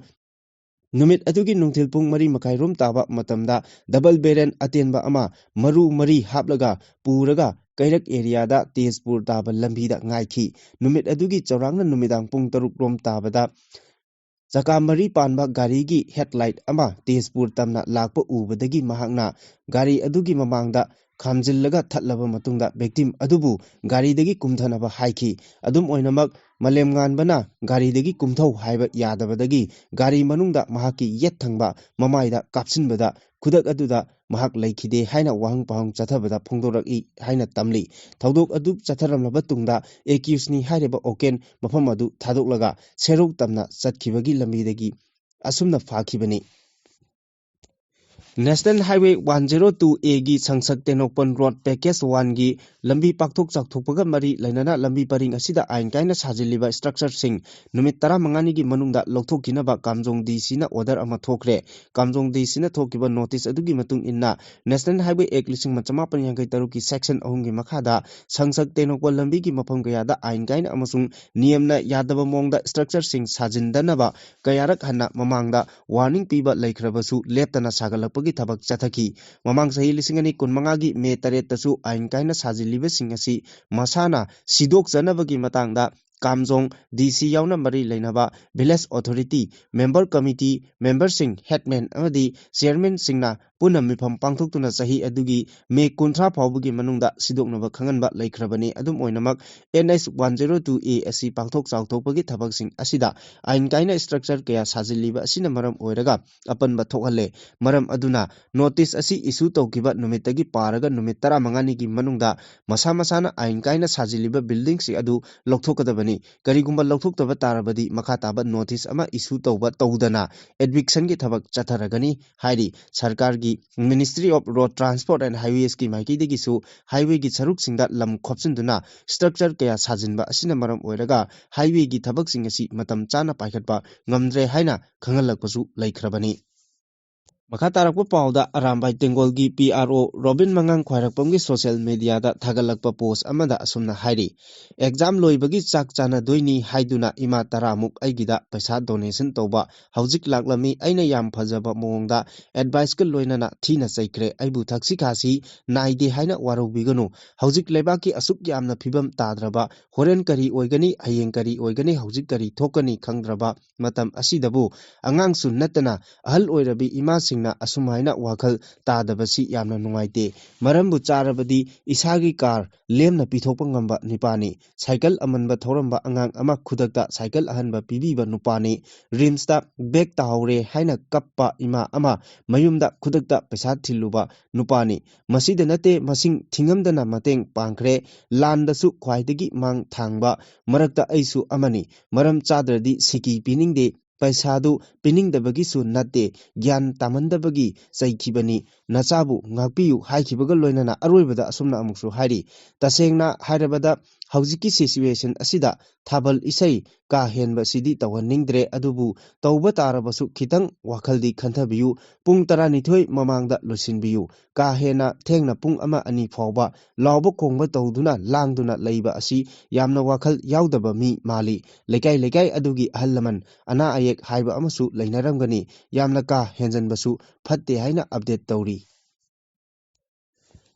ꯅꯨꯃꯤꯠ ꯑꯗꯨꯒꯤ ꯅꯨꯡꯊꯤꯜ ꯄꯨꯡ ꯃꯔꯤ ꯃꯈꯥꯏ ꯔꯣꯝ ꯇꯥꯕ ꯃꯇꯝꯗ double barrel ꯑꯇꯦꯟꯕ ꯑꯃ ꯃꯔꯨ ꯃꯔꯤ ꯍꯥꯞꯂꯒ ꯄꯨꯔꯒ ꯀꯩꯔꯛ area-ꯗ ꯇꯦꯖꯄꯨꯔ ꯇꯥꯕ ꯂꯝꯕꯤꯗ ꯉꯥꯏꯈꯤ꯫ ꯅꯨꯃꯤꯠ ꯑꯗꯨꯒꯤ ꯆꯥꯎꯔꯥꯛꯅ ꯅꯨꯃꯤꯗꯥꯡ ꯄꯨꯡ ꯇꯔꯨꯛ ꯔꯣꯝ ꯇꯥꯕꯗ ꯆꯀꯥ ꯃꯔꯤ ꯄꯥꯟꯕ ꯒꯥꯔꯤꯒꯤ headlight ꯑꯃ ꯇꯦꯖꯄꯨꯔ ꯇꯝꯅ ꯂꯥꯛꯄ ꯎꯕꯗꯒꯤ ꯃꯍꯥꯛꯅ ꯒꯥꯔꯤ ꯑꯗꯨꯒꯤ ꯃꯃꯥꯡꯗ ꯈꯥꯝꯖꯤꯜꯂꯒ ꯊꯠꯂꯕ ꯃꯇꯨꯡꯗ victim ꯑꯗꯨꯕꯨ ꯒꯥꯔꯤꯗꯒꯤ ꯀꯨꯝꯊꯅꯕ ꯍꯥꯏꯈꯤ꯫ ꯑꯗꯨꯝ ꯑꯣꯏꯅꯃꯛ, ꯃꯥꯂꯦꯝꯉꯥꯟꯕꯅ ꯒꯥꯔꯤꯗꯒꯤ ꯀꯨꯝꯊꯧ ꯍꯥꯏꯕ ꯌꯥꯗꯕꯗꯒꯤ ꯒꯥꯔꯤ ꯃꯅꯨꯡꯗ ꯃꯍꯥꯛꯀꯤ ꯌꯦꯠ ꯊꯪꯕ ꯃꯃꯥꯏꯗ ꯀꯥꯞꯁꯤꯟꯕꯗ ꯈꯨꯗꯛ ꯑꯗꯨꯗ ꯃꯍꯥꯛ ꯂꯩꯈꯤꯗꯦ ꯍꯥꯏꯅ ꯋꯥꯍꯪ ꯄꯥꯎꯍꯪ ꯆꯠꯊꯕꯗ ꯐꯣꯡꯗꯣꯔꯛꯏ ꯍꯥꯏꯅ ꯇꯝꯂꯤ꯫ ꯊꯧꯗꯣꯛ ꯑꯗꯨ ꯆꯠꯊꯔꯝꯂꯕ ꯇꯨꯡꯗ accused-ꯅꯤ ꯍꯥꯏꯔꯤꯕ ꯑꯣꯀꯦꯟ ꯃꯐꯝ ꯑꯗꯨ ꯊꯥꯗꯣꯛꯂꯒ ꯁꯦꯔꯧ ꯇꯝꯅ ꯆꯠꯈꯤꯕꯒꯤ ꯂꯝꯕꯤꯗꯒꯤ ꯑꯁꯨꯝꯅ ꯐꯥꯈꯤꯕꯅꯤ꯫ National Highway one zero two A-ꯒꯤ ꯁꯪꯁꯛ Tengnoupal road package one-ꯒꯤ ꯂꯝꯕꯤ ꯄꯥꯛꯊꯣꯛ ꯆꯥꯎꯊꯣꯛꯄꯒ ꯃꯔꯤ ꯂꯩꯅꯅ ꯂꯝꯕꯤ ꯄꯔꯤꯡ ꯑꯁꯤꯗ ꯑꯥꯏꯟ ꯀꯥꯏꯅ ꯁꯥꯖꯤꯜꯂꯤꯕ structure-ꯁꯤꯡ ꯅꯨꯃꯤꯠ ꯇꯔꯥꯃꯉꯥꯅꯤꯒꯤ ꯃꯅꯨꯡꯗ ꯂꯧꯊꯣꯛꯈꯤꯅꯕ ꯀꯥꯝꯖꯣꯡ DC-ꯅ order ꯑꯃ ꯊꯣꯛꯈ꯭ꯔꯦ꯫ ꯀꯥꯝꯖꯣꯡ DC-ꯅ ꯊꯣꯛꯈꯤꯕ notice ꯑꯗꯨꯒꯤ ꯃꯇꯨꯡ ꯏꯟꯅ, National Highway Act ꯂꯤꯁꯤꯡ ꯑꯃ ꯆꯃꯥꯄꯟ ꯌꯥꯡꯈꯩ ꯇꯔꯨꯛꯀꯤ section ꯑꯍꯨꯝꯒꯤ ꯃꯈꯥꯗ ꯁꯪꯁꯛ ꯇꯦꯡꯅꯧꯄꯜ ꯂꯝꯕꯤꯒꯤ ꯃꯐꯝ ꯀꯌꯥꯗ ꯑꯥꯏꯟ ꯀꯥꯏꯅ ꯑꯃꯁꯨꯡ ꯅꯤꯌꯝꯅ ꯌꯥꯗꯕ ꯃꯑꯣꯡꯗ structure-ꯁꯤꯡ ꯁꯥꯖꯤꯟꯗꯅꯕ ꯀꯌꯥꯔꯛ ꯍꯟꯅ ꯃꯃꯥꯡꯗ warning ꯄꯤꯕ ꯂꯩꯈ꯭ꯔꯕꯁꯨ ꯂꯦꯞꯇꯅ ꯁꯥꯒꯠꯂꯛꯄꯒꯤ ꯊꯕꯛ ꯆꯠꯊꯈꯤ꯫ ꯃꯃꯥꯡ ꯆꯍꯤ ꯂꯤꯁꯤꯡ ꯑꯅꯤ ꯀꯨꯟꯃꯉꯥꯒꯤ May ꯇꯔꯦꯠꯇꯁꯨ ꯑꯥꯏꯟ ꯀꯥꯏꯅ ꯁꯥꯖꯤꯜꯂꯤꯕꯁꯤꯡ ꯑꯁꯤ ꯃꯁꯥꯅ ꯁꯤꯗꯣꯛꯆꯅꯕꯒꯤ ꯃꯇꯥꯡꯗ ꯀꯥꯝꯖꯣꯡ, ꯗꯤ ꯁꯤ ꯌꯥꯎꯅ ꯃꯔꯤ ꯂꯩꯅꯕ village authority, member committee memberꯁꯤꯡ, headman ꯑꯃꯗꯤ chairmanꯁꯤꯡꯅ ꯄꯨꯟꯅ ꯃꯤꯐꯝ ꯄꯥꯡꯊꯣꯛꯇꯨꯅ ꯆꯍꯤ ꯑꯗꯨꯒꯤ ꯃꯦ ꯀꯨꯟꯊ꯭ꯔꯥ ꯐꯥꯎꯕꯒꯤ ꯃꯅꯨꯡꯗ ꯁꯤꯗꯣꯛꯅꯕ ꯈꯪꯍꯟꯕ ꯂꯩꯈ꯭ꯔꯕꯅꯤ꯫ ꯑꯗꯨꯝ ꯑꯣꯏꯅꯃꯛ, N H one zero two A ꯑꯁꯤ ꯄꯥꯡꯊꯣꯛ ꯆꯥꯎꯊꯣꯛꯄꯒꯤ ꯊꯕꯛꯁꯤꯡ ꯑꯁꯤꯗ ꯑꯥꯏꯟ ꯀꯥꯏꯅ structure ꯀꯌꯥ ꯁꯥꯖꯤꯜꯂꯤꯕ ꯑꯁꯤꯅ ꯃꯔꯝ ꯑꯣꯏꯔꯒ ꯑꯄꯟꯕ ꯊꯣꯛꯍꯜꯂꯦ꯫ ꯃꯔꯝ ꯑꯗꯨꯅ, notice ꯑꯁꯤ issue ꯇꯧꯈꯤꯕ ꯅꯨꯃꯤꯠꯇꯒꯤ ꯄꯥꯔꯒ ꯅꯨꯃꯤꯠ ꯇꯔꯥꯃꯉꯥꯅꯤꯒꯤ ꯃꯅꯨꯡꯗ ꯃꯁꯥ ꯃꯁꯥꯅ ꯑꯥꯏꯟ ꯀꯥꯏꯅ ꯁꯥꯖꯤꯜꯂꯤꯕ buildingꯁꯤꯡ ꯑꯗꯨ ꯂꯧꯊꯣꯛꯀꯗꯕꯅꯤ꯫ ꯀꯔꯤꯒꯨꯝꯕ ꯂꯧꯊꯣꯛꯇꯕ ꯇꯥꯔꯕꯗꯤ, ꯃꯈꯥ ꯇꯥꯕ notice ꯑꯃ issue ꯇꯧꯕ ꯇꯧꯗꯅ evictionꯒꯤ ꯊꯕꯛ ꯆꯠꯊꯔꯒꯅꯤ ꯍꯥꯏꯔꯤ꯫ ꯁꯔꯀꯥꯔꯒꯤ Ministry of Road Transport and Highwaysꯀꯤ ꯃꯥꯏꯀꯩꯗꯒꯤꯁꯨ highwayꯒꯤ ꯁꯔꯨꯛꯁꯤꯡꯗ ꯂꯝ ꯈꯣꯞꯆꯤꯟꯗꯨꯅ structure ꯀꯌꯥ ꯁꯥꯖꯤꯟꯕ ꯑꯁꯤꯅ ꯃꯔꯝ ꯑꯣꯏꯔꯒ highwayꯒꯤ ꯊꯕꯛꯁꯤꯡ ꯑꯁꯤ ꯃꯇꯝ ꯆꯥꯅ ꯄꯥꯏꯈꯠꯄ ꯉꯝꯗ꯭ꯔꯦ ꯍꯥꯏꯅ ꯈꯪꯍꯜꯂꯛꯄꯁꯨ ꯂꯩꯈ꯭ꯔꯕꯅꯤ꯫ ꯃꯈꯥ ꯇꯥꯔꯛꯄ ꯄꯥꯎꯗ, ꯑꯔꯥꯝꯕꯥꯏ ꯇꯦꯡꯒꯣꯜꯒꯤ ꯄꯤ ꯑꯥꯔ ꯑꯣ ꯔꯣꯕꯤꯟ ꯃꯉꯥꯡ ꯈ꯭ꯋꯥꯏꯔꯥꯛꯄꯝꯒꯤ social mediaꯗ ꯊꯥꯒꯠꯂꯛꯄ post ꯑꯃꯗ ꯑꯁꯨꯝꯅ ꯍꯥꯏꯔꯤ: "Exam ꯂꯣꯏꯕꯒꯤ ꯆꯥꯛ ꯆꯥꯅꯗꯣꯏꯅꯤ ꯍꯥꯏꯗꯨꯅ ꯏꯃꯥ ꯇꯔꯥꯃꯨꯛ ꯑꯩꯒꯤꯗ ꯄꯩꯁꯥ donation ꯇꯧꯕ ꯍꯧꯖꯤꯛ ꯂꯥꯛꯂꯝꯃꯤ꯫ ꯑꯩꯅ ꯌꯥꯝ ꯐꯖꯕ ꯃꯑꯣꯡꯗ adviceꯀ ꯂꯣꯏꯅꯅ ꯊꯤꯅ ꯆꯩꯈ꯭ꯔꯦ꯫ ꯑꯩꯕꯨ ꯊꯛꯁꯤ ꯈꯥꯁꯤ ꯅꯥꯏꯗꯦ ꯍꯥꯏꯅ ꯋꯥꯔꯧꯕꯤꯒꯅꯨ꯫ ꯍꯧꯖꯤꯛ ꯂꯩꯕꯥꯛꯀꯤ ꯑꯁꯨꯛ ꯌꯥꯝꯅ ꯐꯤꯕꯝ ꯇꯥꯗ꯭ꯔꯕ, ꯍꯣꯔꯦꯟ ꯀꯔꯤ ꯑꯣꯏꯒꯅꯤ, ꯍꯌꯦꯡ ꯀꯔꯤ ꯑꯣꯏꯒꯅꯤ, ꯍꯧꯖꯤꯛ ꯀꯔꯤ ꯊꯣꯛꯀꯅꯤ ꯈꯪꯗ꯭ꯔꯕ ꯃꯇꯝ ꯑꯁꯤꯗꯕꯨ ꯑꯉꯥꯡꯁꯨ ꯅꯠꯇꯅ ꯑꯍꯜ ꯑꯣꯏꯔꯕꯤ ꯏꯃꯥꯁꯤꯡꯅ ꯑꯁꯨꯝꯍꯥꯏꯅ ꯋꯥꯈꯜ ꯇꯥꯗꯕꯁꯤ ꯌꯥꯝꯅ ꯅꯨꯡꯉꯥꯏꯇꯦ꯫ ꯃꯔꯝꯕꯨ ꯆꯥꯔꯕꯗꯤ ꯏꯁꯥꯒꯤ car ꯂꯦꯝꯅ ꯄꯤꯊꯣꯛꯄ ꯉꯝꯕ ꯅꯤꯄꯥꯅꯤ꯫ ꯁꯥꯏꯀꯜ ꯑꯃꯟꯕ ꯊꯧꯔꯝꯕ ꯑꯉꯥꯡ ꯑꯃ ꯈꯨꯗꯛꯇ ꯁꯥꯏꯀꯜ ꯑꯍꯟꯕ ꯄꯤꯕꯤꯕ ꯅꯨꯄꯥꯅꯤ꯫ RIMSꯇ bag ꯇꯥꯍꯧꯔꯦ ꯍꯥꯏꯅ ꯀꯞꯄ ꯏꯃꯥ ꯑꯃ ꯃꯌꯨꯝꯗ ꯈꯨꯗꯛꯇ ꯄꯩꯁꯥ ꯊꯤꯜꯂꯨꯕ ꯅꯨꯄꯥꯅꯤ꯫ ꯃꯁꯤꯗ ꯅꯠꯇꯦ, ꯃꯁꯤꯡ ꯊꯤꯉꯝꯗꯅ ꯃꯇꯦꯡ ꯄꯥꯡꯈ꯭ꯔꯦ꯫ ꯂꯥꯟꯗꯁꯨ ꯈ꯭ꯋꯥꯏꯗꯒꯤ ꯃꯥꯡ ꯊꯥꯡꯕ ꯃꯔꯛꯇ ꯑꯩꯁꯨ ꯑꯃꯅꯤ꯫ ꯃꯔꯝ ꯆꯥꯗ꯭ꯔꯗꯤ ꯁꯤꯀꯤ ꯄꯤꯅꯤꯡꯗꯦ꯫ ꯄꯩꯁꯥꯗꯨ ꯄꯤꯅꯤꯡꯗꯕꯒꯤꯁꯨ ꯅꯠꯇꯦ, ꯒ꯭ꯌꯥꯟ ꯇꯥꯃꯟꯗꯕꯒꯤ ꯆꯩꯈꯤꯕꯅꯤ꯫ ꯅꯆꯥꯕꯨ ꯉꯥꯛꯄꯤꯌꯨ" ꯍꯥꯏꯈꯤꯕꯒ ꯂꯣꯏꯅꯅ ꯑꯔꯣꯏꯕꯗ ꯑꯁꯨꯝꯅ ꯑꯃꯨꯛꯁꯨ ꯍꯥꯏꯔꯤ: "ꯇꯁꯦꯡꯅ ꯍꯥꯏꯔꯕꯗ, ꯍꯧꯖꯤꯛꯀꯤ situation ꯑꯁꯤꯗ ꯊꯥꯕꯜ ꯏꯁꯩ ꯀꯥ ꯍꯦꯟꯕꯁꯤꯗꯤ ꯇꯧꯍꯟꯅꯤꯡꯗ꯭ꯔꯦ, ꯑꯗꯨꯕꯨ ꯇꯧꯕ ꯇꯥꯔꯕꯁꯨ ꯈꯤꯇꯪ ꯋꯥꯈꯜꯗꯤ ꯈꯟꯊꯕꯤꯌꯨ꯫ ꯄꯨꯡ ꯇꯔꯥꯅꯤꯊꯣꯏ ꯃꯃꯥꯡꯗ ꯂꯣꯏꯁꯤꯟꯕꯤꯌꯨ꯫ ꯀꯥ ꯍꯦꯟꯅ ꯊꯦꯡꯅ ꯄꯨꯡ ꯑꯃ ꯑꯅꯤ ꯐꯥꯎꯕ ꯂꯥꯎꯕ ꯈꯣꯡꯕ ꯇꯧꯗꯨꯅ ꯂꯥꯡꯗꯨꯅ ꯂꯩꯕ ꯑꯁꯤ ꯌꯥꯝꯅ ꯋꯥꯈꯜ ꯌꯥꯎꯗꯕ ꯃꯤ ꯃꯥꯜꯂꯤ꯫ ꯂꯩꯀꯥꯏ ꯂꯩꯀꯥꯏ ꯑꯗꯨꯒꯤ ꯑꯍꯜ ꯂꯃꯟ, ꯑꯅꯥ ꯑꯌꯦꯛ ꯍꯥꯏꯕ ꯑꯃꯁꯨ ꯂꯩꯅꯔꯝꯒꯅꯤ꯫ ꯌꯥꯝꯅ ꯀꯥ ꯍꯦꯟꯖꯟꯕꯁꯨ ꯐꯠꯇꯦ" ꯍꯥꯏꯅ update ꯇꯧꯔꯤ꯫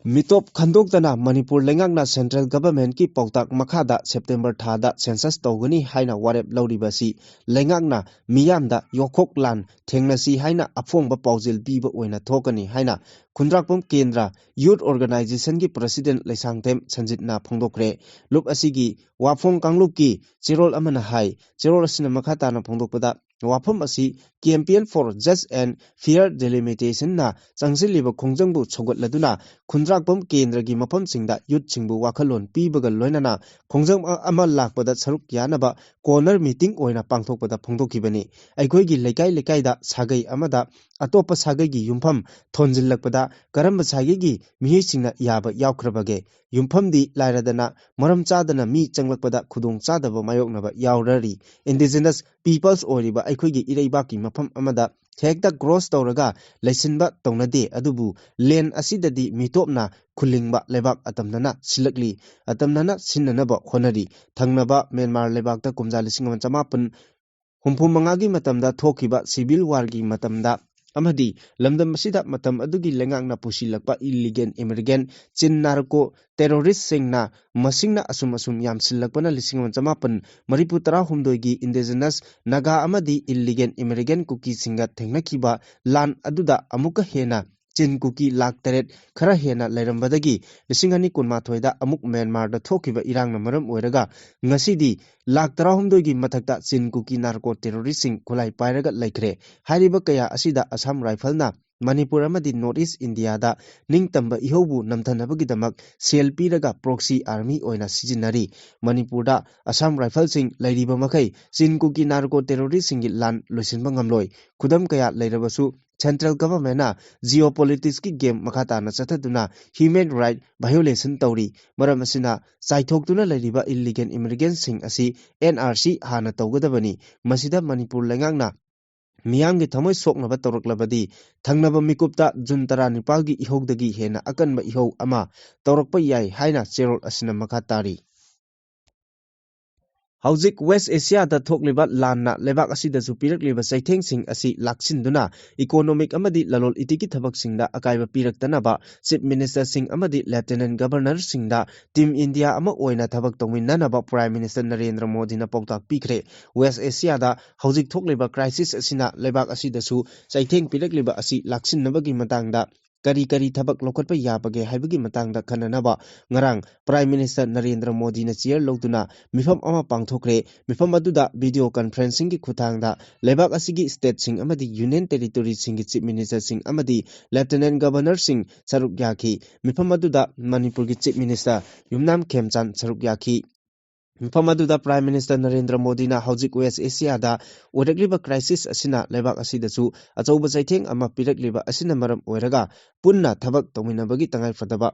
ꯃꯤꯇꯣꯞ ꯈꯟꯗꯣꯛꯇꯅ ꯃꯅꯤꯄꯨꯔ ꯂꯩꯉꯥꯛꯅ central governmentꯀꯤ ꯄꯥꯎꯇꯥꯛ ꯃꯈꯥꯗ September ꯊꯥꯗ census ꯇꯧꯒꯅꯤ ꯍꯥꯏꯅ ꯋꯥꯔꯦꯞ ꯂꯧꯔꯤꯕ ꯑꯁꯤ ꯂꯩꯉꯥꯛꯅ ꯃꯤꯌꯥꯝꯗ ꯌꯣꯛꯈꯣꯛ ꯂꯥꯟ ꯊꯦꯡꯅꯁꯤ ꯍꯥꯏꯅ ꯑꯐꯣꯡꯕ ꯄꯥꯎꯖꯦꯜ ꯄꯤꯕ ꯑꯣꯏꯅ ꯊꯣꯛꯀꯅꯤ ꯍꯥꯏꯅ ꯈꯨꯟꯗ꯭ꯔꯥꯛꯄꯝ ꯀꯦꯟꯗ꯭ꯔ Youth Organizationꯒꯤ president ꯂꯩꯁꯥꯡꯊꯦꯝ ꯁꯟꯖꯤꯠꯅ ꯐꯣꯡꯗꯣꯛꯈ꯭ꯔꯦ꯫ ꯂꯨꯞ ꯑꯁꯤꯒꯤ ꯋꯥꯐꯣꯡ ꯀꯥꯡꯂꯨꯞꯀꯤ ꯆꯦꯔꯣꯜ ꯑꯃꯅ ꯍꯥꯏ꯫ ꯆꯦꯔꯣꯜ ꯑꯁꯤꯅ ꯃꯈꯥ ꯇꯥꯅ ꯐꯣꯡꯗꯣꯛꯄꯗ, ꯋꯥꯐꯝ ꯑꯁꯤ Campaign for Just and Fair Delimitationna ꯆꯪꯁꯤꯜꯂꯤꯕ ꯈꯣꯡꯖꯪꯕꯨ ꯁꯧꯒꯠꯂꯗꯨꯅ ꯈꯨꯟꯗ꯭ꯔꯥꯛꯄꯝ ꯀꯦꯟꯗ꯭ꯔꯒꯤ ꯃꯐꯝꯁꯤꯡꯗ youthꯁꯤꯡꯕꯨ ꯋꯥꯈꯜꯂꯣꯟ ꯄꯤꯕꯒ ꯂꯣꯏꯅꯅ ꯈꯣꯡꯖꯪ ꯑ-, ꯑꯃ ꯂꯥꯛꯄꯗ ꯁꯔꯨꯛ ꯌꯥꯅꯕ corner meeting ꯑꯣꯏꯅ ꯄꯥꯡꯊꯣꯛꯄꯗ ꯐꯣꯡꯗꯣꯛꯈꯤꯕꯅꯤ꯫ ꯑꯩꯈꯣꯏꯒꯤ ꯂꯩꯀꯥꯏ ꯂꯩꯀꯥꯏꯗ ꯁꯥꯒꯩ ꯑꯃꯗ ꯑꯇꯣꯞꯄ ꯁꯥꯒꯩꯒꯤ ꯌꯨꯝꯐꯝ ꯊꯣꯟꯖꯤꯜꯂꯛꯄꯗ ꯀꯔꯝꯕ ꯁꯥꯒꯩꯒꯤ ꯃꯤꯑꯣꯏꯁꯤꯡꯅ ꯌꯥꯕ ꯌꯥꯎꯈ꯭ꯔꯕꯒꯦ? ꯌꯨꯝꯐꯝꯗꯤ ꯂꯥꯏꯔꯗꯅ ꯃꯔꯝ ꯆꯥꯗꯅ ꯃꯤ ꯆꯪꯂꯛꯄꯗ ꯈꯨꯗꯣꯡ ꯆꯥꯗꯕ ꯃꯥꯌꯣꯛꯅꯕ ꯌꯥꯎꯔꯔꯤ꯫ Indigenous peoples ꯑꯣꯏꯔꯤꯕ ꯑꯩꯈꯣꯏꯒꯤ ꯏꯔꯩꯕꯥꯛꯀꯤ ꯃꯐꯝ ꯑꯃꯗ ꯍꯦꯛꯇ cross ꯇꯧꯔꯒ ꯂꯩꯁꯤꯟꯕ ꯇꯧꯅꯗꯦ, ꯑꯗꯨꯕꯨ land ꯑꯁꯤꯗꯗꯤ ꯃꯤꯇꯣꯞꯅ ꯈꯨꯜꯂꯤꯡꯕ ꯂꯩꯕꯥꯛ ꯑꯇꯝꯅꯅ ꯁꯤꯜꯂꯛꯂꯤ, ꯑꯇꯝꯅꯅ ꯁꯤꯟꯅꯅꯕ ꯍꯣꯠꯅꯔꯤ꯫ ꯊꯪꯅꯕ ꯃ꯭ꯌꯥꯟꯃꯥꯔ ꯂꯩꯕꯥꯛꯇ ꯀꯨꯝꯖꯥ ꯂꯤꯁꯤꯡ ꯑꯃ ꯆꯃꯥꯄꯟ ꯍꯨꯝꯐꯨ ꯃꯉꯥꯒꯤ ꯃꯇꯝꯗ ꯊꯣꯛꯈꯤꯕ civil warꯒꯤ ꯃꯇꯝꯗ ꯑꯃꯗꯤ ꯂꯝꯗꯝ ꯑꯁꯤꯗ ꯃꯇꯝ ꯑꯗꯨꯒꯤ ꯂꯩꯉꯥꯛꯅ ꯄꯨꯁꯤꯜꯂꯛꯄ illegal immigrant, ꯆꯤꯟ narco terroristꯁꯤꯡꯅ ꯃꯁꯤꯡꯅ ꯑꯁꯨꯝ ꯑꯁꯨꯝ ꯌꯥꯝꯁꯤꯜꯂꯛꯄꯅ ꯂꯤꯁꯤꯡ ꯑꯃ ꯆꯃꯥꯄꯟ ꯃꯔꯤꯐꯨ ꯇꯔꯥꯍꯨꯝꯗꯣꯏꯒꯤ indigenous ꯅꯥꯒꯥ ꯑꯃꯗꯤ illegal immigrant ꯀꯨꯀꯤꯁꯤꯡꯒ ꯊꯦꯡꯅꯈꯤꯕ ꯂꯥꯟ ꯑꯗꯨꯗ ꯑꯃꯨꯛꯀ ꯍꯦꯟꯅ ꯆꯤꯟ ꯀꯨꯀꯤ ꯂꯥꯈ ꯇꯔꯦꯠ ꯈꯔ ꯍꯦꯟꯅ ꯂꯩꯔꯝꯕꯗꯒꯤ ꯂꯤꯁꯤꯡ ꯑꯅꯤ ꯀꯨꯟꯃꯥꯊꯣꯏꯗ ꯑꯃꯨꯛ ꯃ꯭ꯌꯥꯟꯃꯥꯔꯗ ꯊꯣꯛꯈꯤꯕ ꯏꯔꯥꯡꯅ ꯃꯔꯝ ꯑꯣꯏꯔꯒ ꯉꯁꯤꯗꯤ ꯂꯥꯈ ꯇꯔꯥꯍꯨꯝꯗꯣꯏꯒꯤ ꯃꯊꯛꯇ ꯆꯤꯟ ꯀꯨꯀꯤ narco terroristꯁꯤꯡ ꯈꯨꯠꯂꯥꯏ ꯄꯥꯏꯔꯒ ꯂꯩꯈ꯭ꯔꯦ꯫ ꯍꯥꯏꯔꯤꯕ ꯀꯌꯥ ꯑꯁꯤꯗ Assam Riflesꯅ ꯃꯅꯤꯄꯨꯔ ꯑꯃꯗꯤ North East Indiaꯗ ꯅꯤꯡꯇꯝꯕ ꯏꯍꯧꯕꯨ ꯅꯝꯊꯅꯕꯒꯤꯗꯃꯛ ꯁꯦꯜ ꯄꯤꯔꯒ proxy army ꯑꯣꯏꯅ ꯁꯤꯖꯤꯟꯅꯔꯤ꯫ ꯃꯅꯤꯄꯨꯔꯗ Assam Riflesꯁꯤꯡ ꯂꯩꯔꯤꯕ ꯃꯈꯩ ꯆꯤꯟ ꯀꯨꯀꯤ narco terroristꯁꯤꯡꯒꯤ ꯂꯥꯟ ꯂꯣꯏꯁꯤꯟꯕ ꯉꯝꯂꯣꯏ꯫ ꯈꯨꯗꯝ ꯀꯌꯥ ꯂꯩꯔꯕꯁꯨ central governmentꯅ geopoliticsꯀꯤ game ꯃꯈꯥ ꯇꯥꯅ ꯆꯠꯊꯗꯨꯅ human right violation ꯇꯧꯔꯤ꯫ ꯃꯔꯝ ꯑꯁꯤꯅ ꯆꯥꯏꯊꯣꯛꯇꯨꯅ ꯂꯩꯔꯤꯕ illegal immigrantꯁꯤꯡ ꯑꯁꯤ NRC ꯍꯥꯟꯅ ꯇꯧꯒꯗꯕꯅꯤ꯫ ꯃꯁꯤꯗ ꯃꯅꯤꯄꯨꯔ ꯂꯩꯉꯥꯛꯅ ꯃꯤꯌꯥꯝꯒꯤ ꯊꯃꯣꯏ ꯁꯣꯛꯅꯕ ꯇꯧꯔꯛꯂꯕꯗꯤ ꯊꯪꯅꯕ ꯃꯤꯀꯨꯞꯇ ꯖꯨꯟ ꯇꯔꯥꯅꯤꯄꯥꯜꯒꯤ ꯏꯍꯧꯗꯒꯤ ꯍꯦꯟꯅ ꯑꯀꯟꯕ ꯏꯍꯧ ꯑꯃ ꯇꯧꯔꯛꯄ ꯌꯥꯏ ꯍꯥꯏꯅ ꯆꯦꯔꯣꯜ ꯑꯁꯤꯅ ꯃꯈꯥ ꯇꯥꯔꯤ꯫ ꯍꯧꯖꯤꯛ ꯋꯦꯁ ꯑꯦꯁꯤꯌꯥꯗ ꯊꯣꯛꯂꯤꯕ ꯂꯥꯟꯅ ꯂꯩꯕꯥꯛ ꯑꯁꯤꯗꯁꯨ ꯄꯤꯔꯛꯂꯤꯕ ꯆꯩꯊꯦꯡꯁꯤꯡ ꯑꯁꯤ ꯂꯥꯛꯁꯤꯟꯗꯨꯅ economic ꯑꯃꯗꯤ ꯂꯂꯣꯟ ꯏꯇꯤꯛꯀꯤ ꯊꯕꯛꯁꯤꯡꯗ ꯑꯀꯥꯏꯕ ꯄꯤꯔꯛꯇꯅꯕ Chief Ministerꯁꯤꯡ ꯑꯃꯗꯤ Lieutenant Governorꯁꯤꯡꯗ Team India ꯑꯃ ꯑꯣꯏꯅ ꯊꯕꯛ ꯇꯧꯃꯤꯟꯅꯅꯕ Prime Minister ꯅꯔꯦꯟꯗ꯭ꯔ ꯃꯣꯗꯤꯅ ꯄꯥꯎꯇꯥꯛ ꯄꯤꯈ꯭ꯔꯦ꯫ ꯋꯦꯁ ꯑꯦꯁꯤꯌꯥꯗ ꯍꯧꯖꯤꯛ ꯊꯣꯛꯂꯤꯕ crisis ꯑꯁꯤꯅ ꯂꯩꯕꯥꯛ ꯑꯁꯤꯗꯁꯨ ꯆꯩꯊꯦꯡ ꯄꯤꯔꯛꯂꯤꯕ ꯑꯁꯤ ꯂꯥꯛꯁꯤꯟꯅꯕꯒꯤ ꯃꯇꯥꯡꯗ ꯀꯔꯤ ꯀꯔꯤ ꯊꯕꯛ ꯂꯧꯈꯠꯄ ꯌꯥꯕꯒꯦ ꯍꯥꯏꯕꯒꯤ ꯃꯇꯥꯡꯗ ꯈꯟꯅꯅꯕ ꯉꯔꯥꯡ Prime Minister ꯅꯔꯦꯟꯗ꯭ꯔ ꯃꯣꯗꯤꯅ chair ꯂꯧꯗꯨꯅ ꯃꯤꯐꯝ ꯑꯃ ꯄꯥꯡꯊꯣꯛꯈ꯭ꯔꯦ꯫ ꯃꯤꯐꯝ ꯑꯗꯨꯗ video conferencingꯒꯤ ꯈꯨꯠꯊꯥꯡꯗ ꯂꯩꯕꯥꯛ ꯑꯁꯤꯒꯤ stateꯁꯤꯡ ꯑꯃꯗꯤ Union Territoriesꯁꯤꯡꯒꯤ Chief Ministerꯁꯤꯡ ꯑꯃꯗꯤ Lieutenant Governorꯁꯤꯡ ꯁꯔꯨꯛ ꯌꯥꯈꯤ꯫ ꯃꯤꯐꯝ ꯑꯗꯨꯗ ꯃꯅꯤꯄꯨꯔꯒꯤ Chief Minister ꯌꯨꯝꯅꯥꯝ ꯈꯦꯝꯆꯥꯟ ꯁꯔꯨꯛ ꯌꯥꯈꯤ꯫ ꯃꯐꯝ ꯑꯗꯨꯗ Prime Minister ꯅꯔꯦꯟꯗ꯭ꯔ ꯃꯣꯗꯤꯅ ꯍꯧꯖꯤꯛ ꯋꯦꯁ ꯑꯦꯁꯤꯌꯥꯗ ꯑꯣꯏꯔꯛꯂꯤꯕ crisis ꯑꯁꯤꯅ ꯂꯩꯕꯥꯛ ꯑꯁꯤꯗꯁꯨ ꯑꯆꯧꯕ ꯆꯩꯊꯦꯡ ꯑꯃ ꯄꯤꯔꯛꯂꯤꯕ ꯑꯁꯤꯅ ꯃꯔꯝ ꯑꯣꯏꯔꯒ ꯄꯨꯟꯅ ꯊꯕꯛ ꯇꯧꯃꯤꯟꯅꯕꯒꯤ ꯇꯉꯥꯏꯐꯗꯕ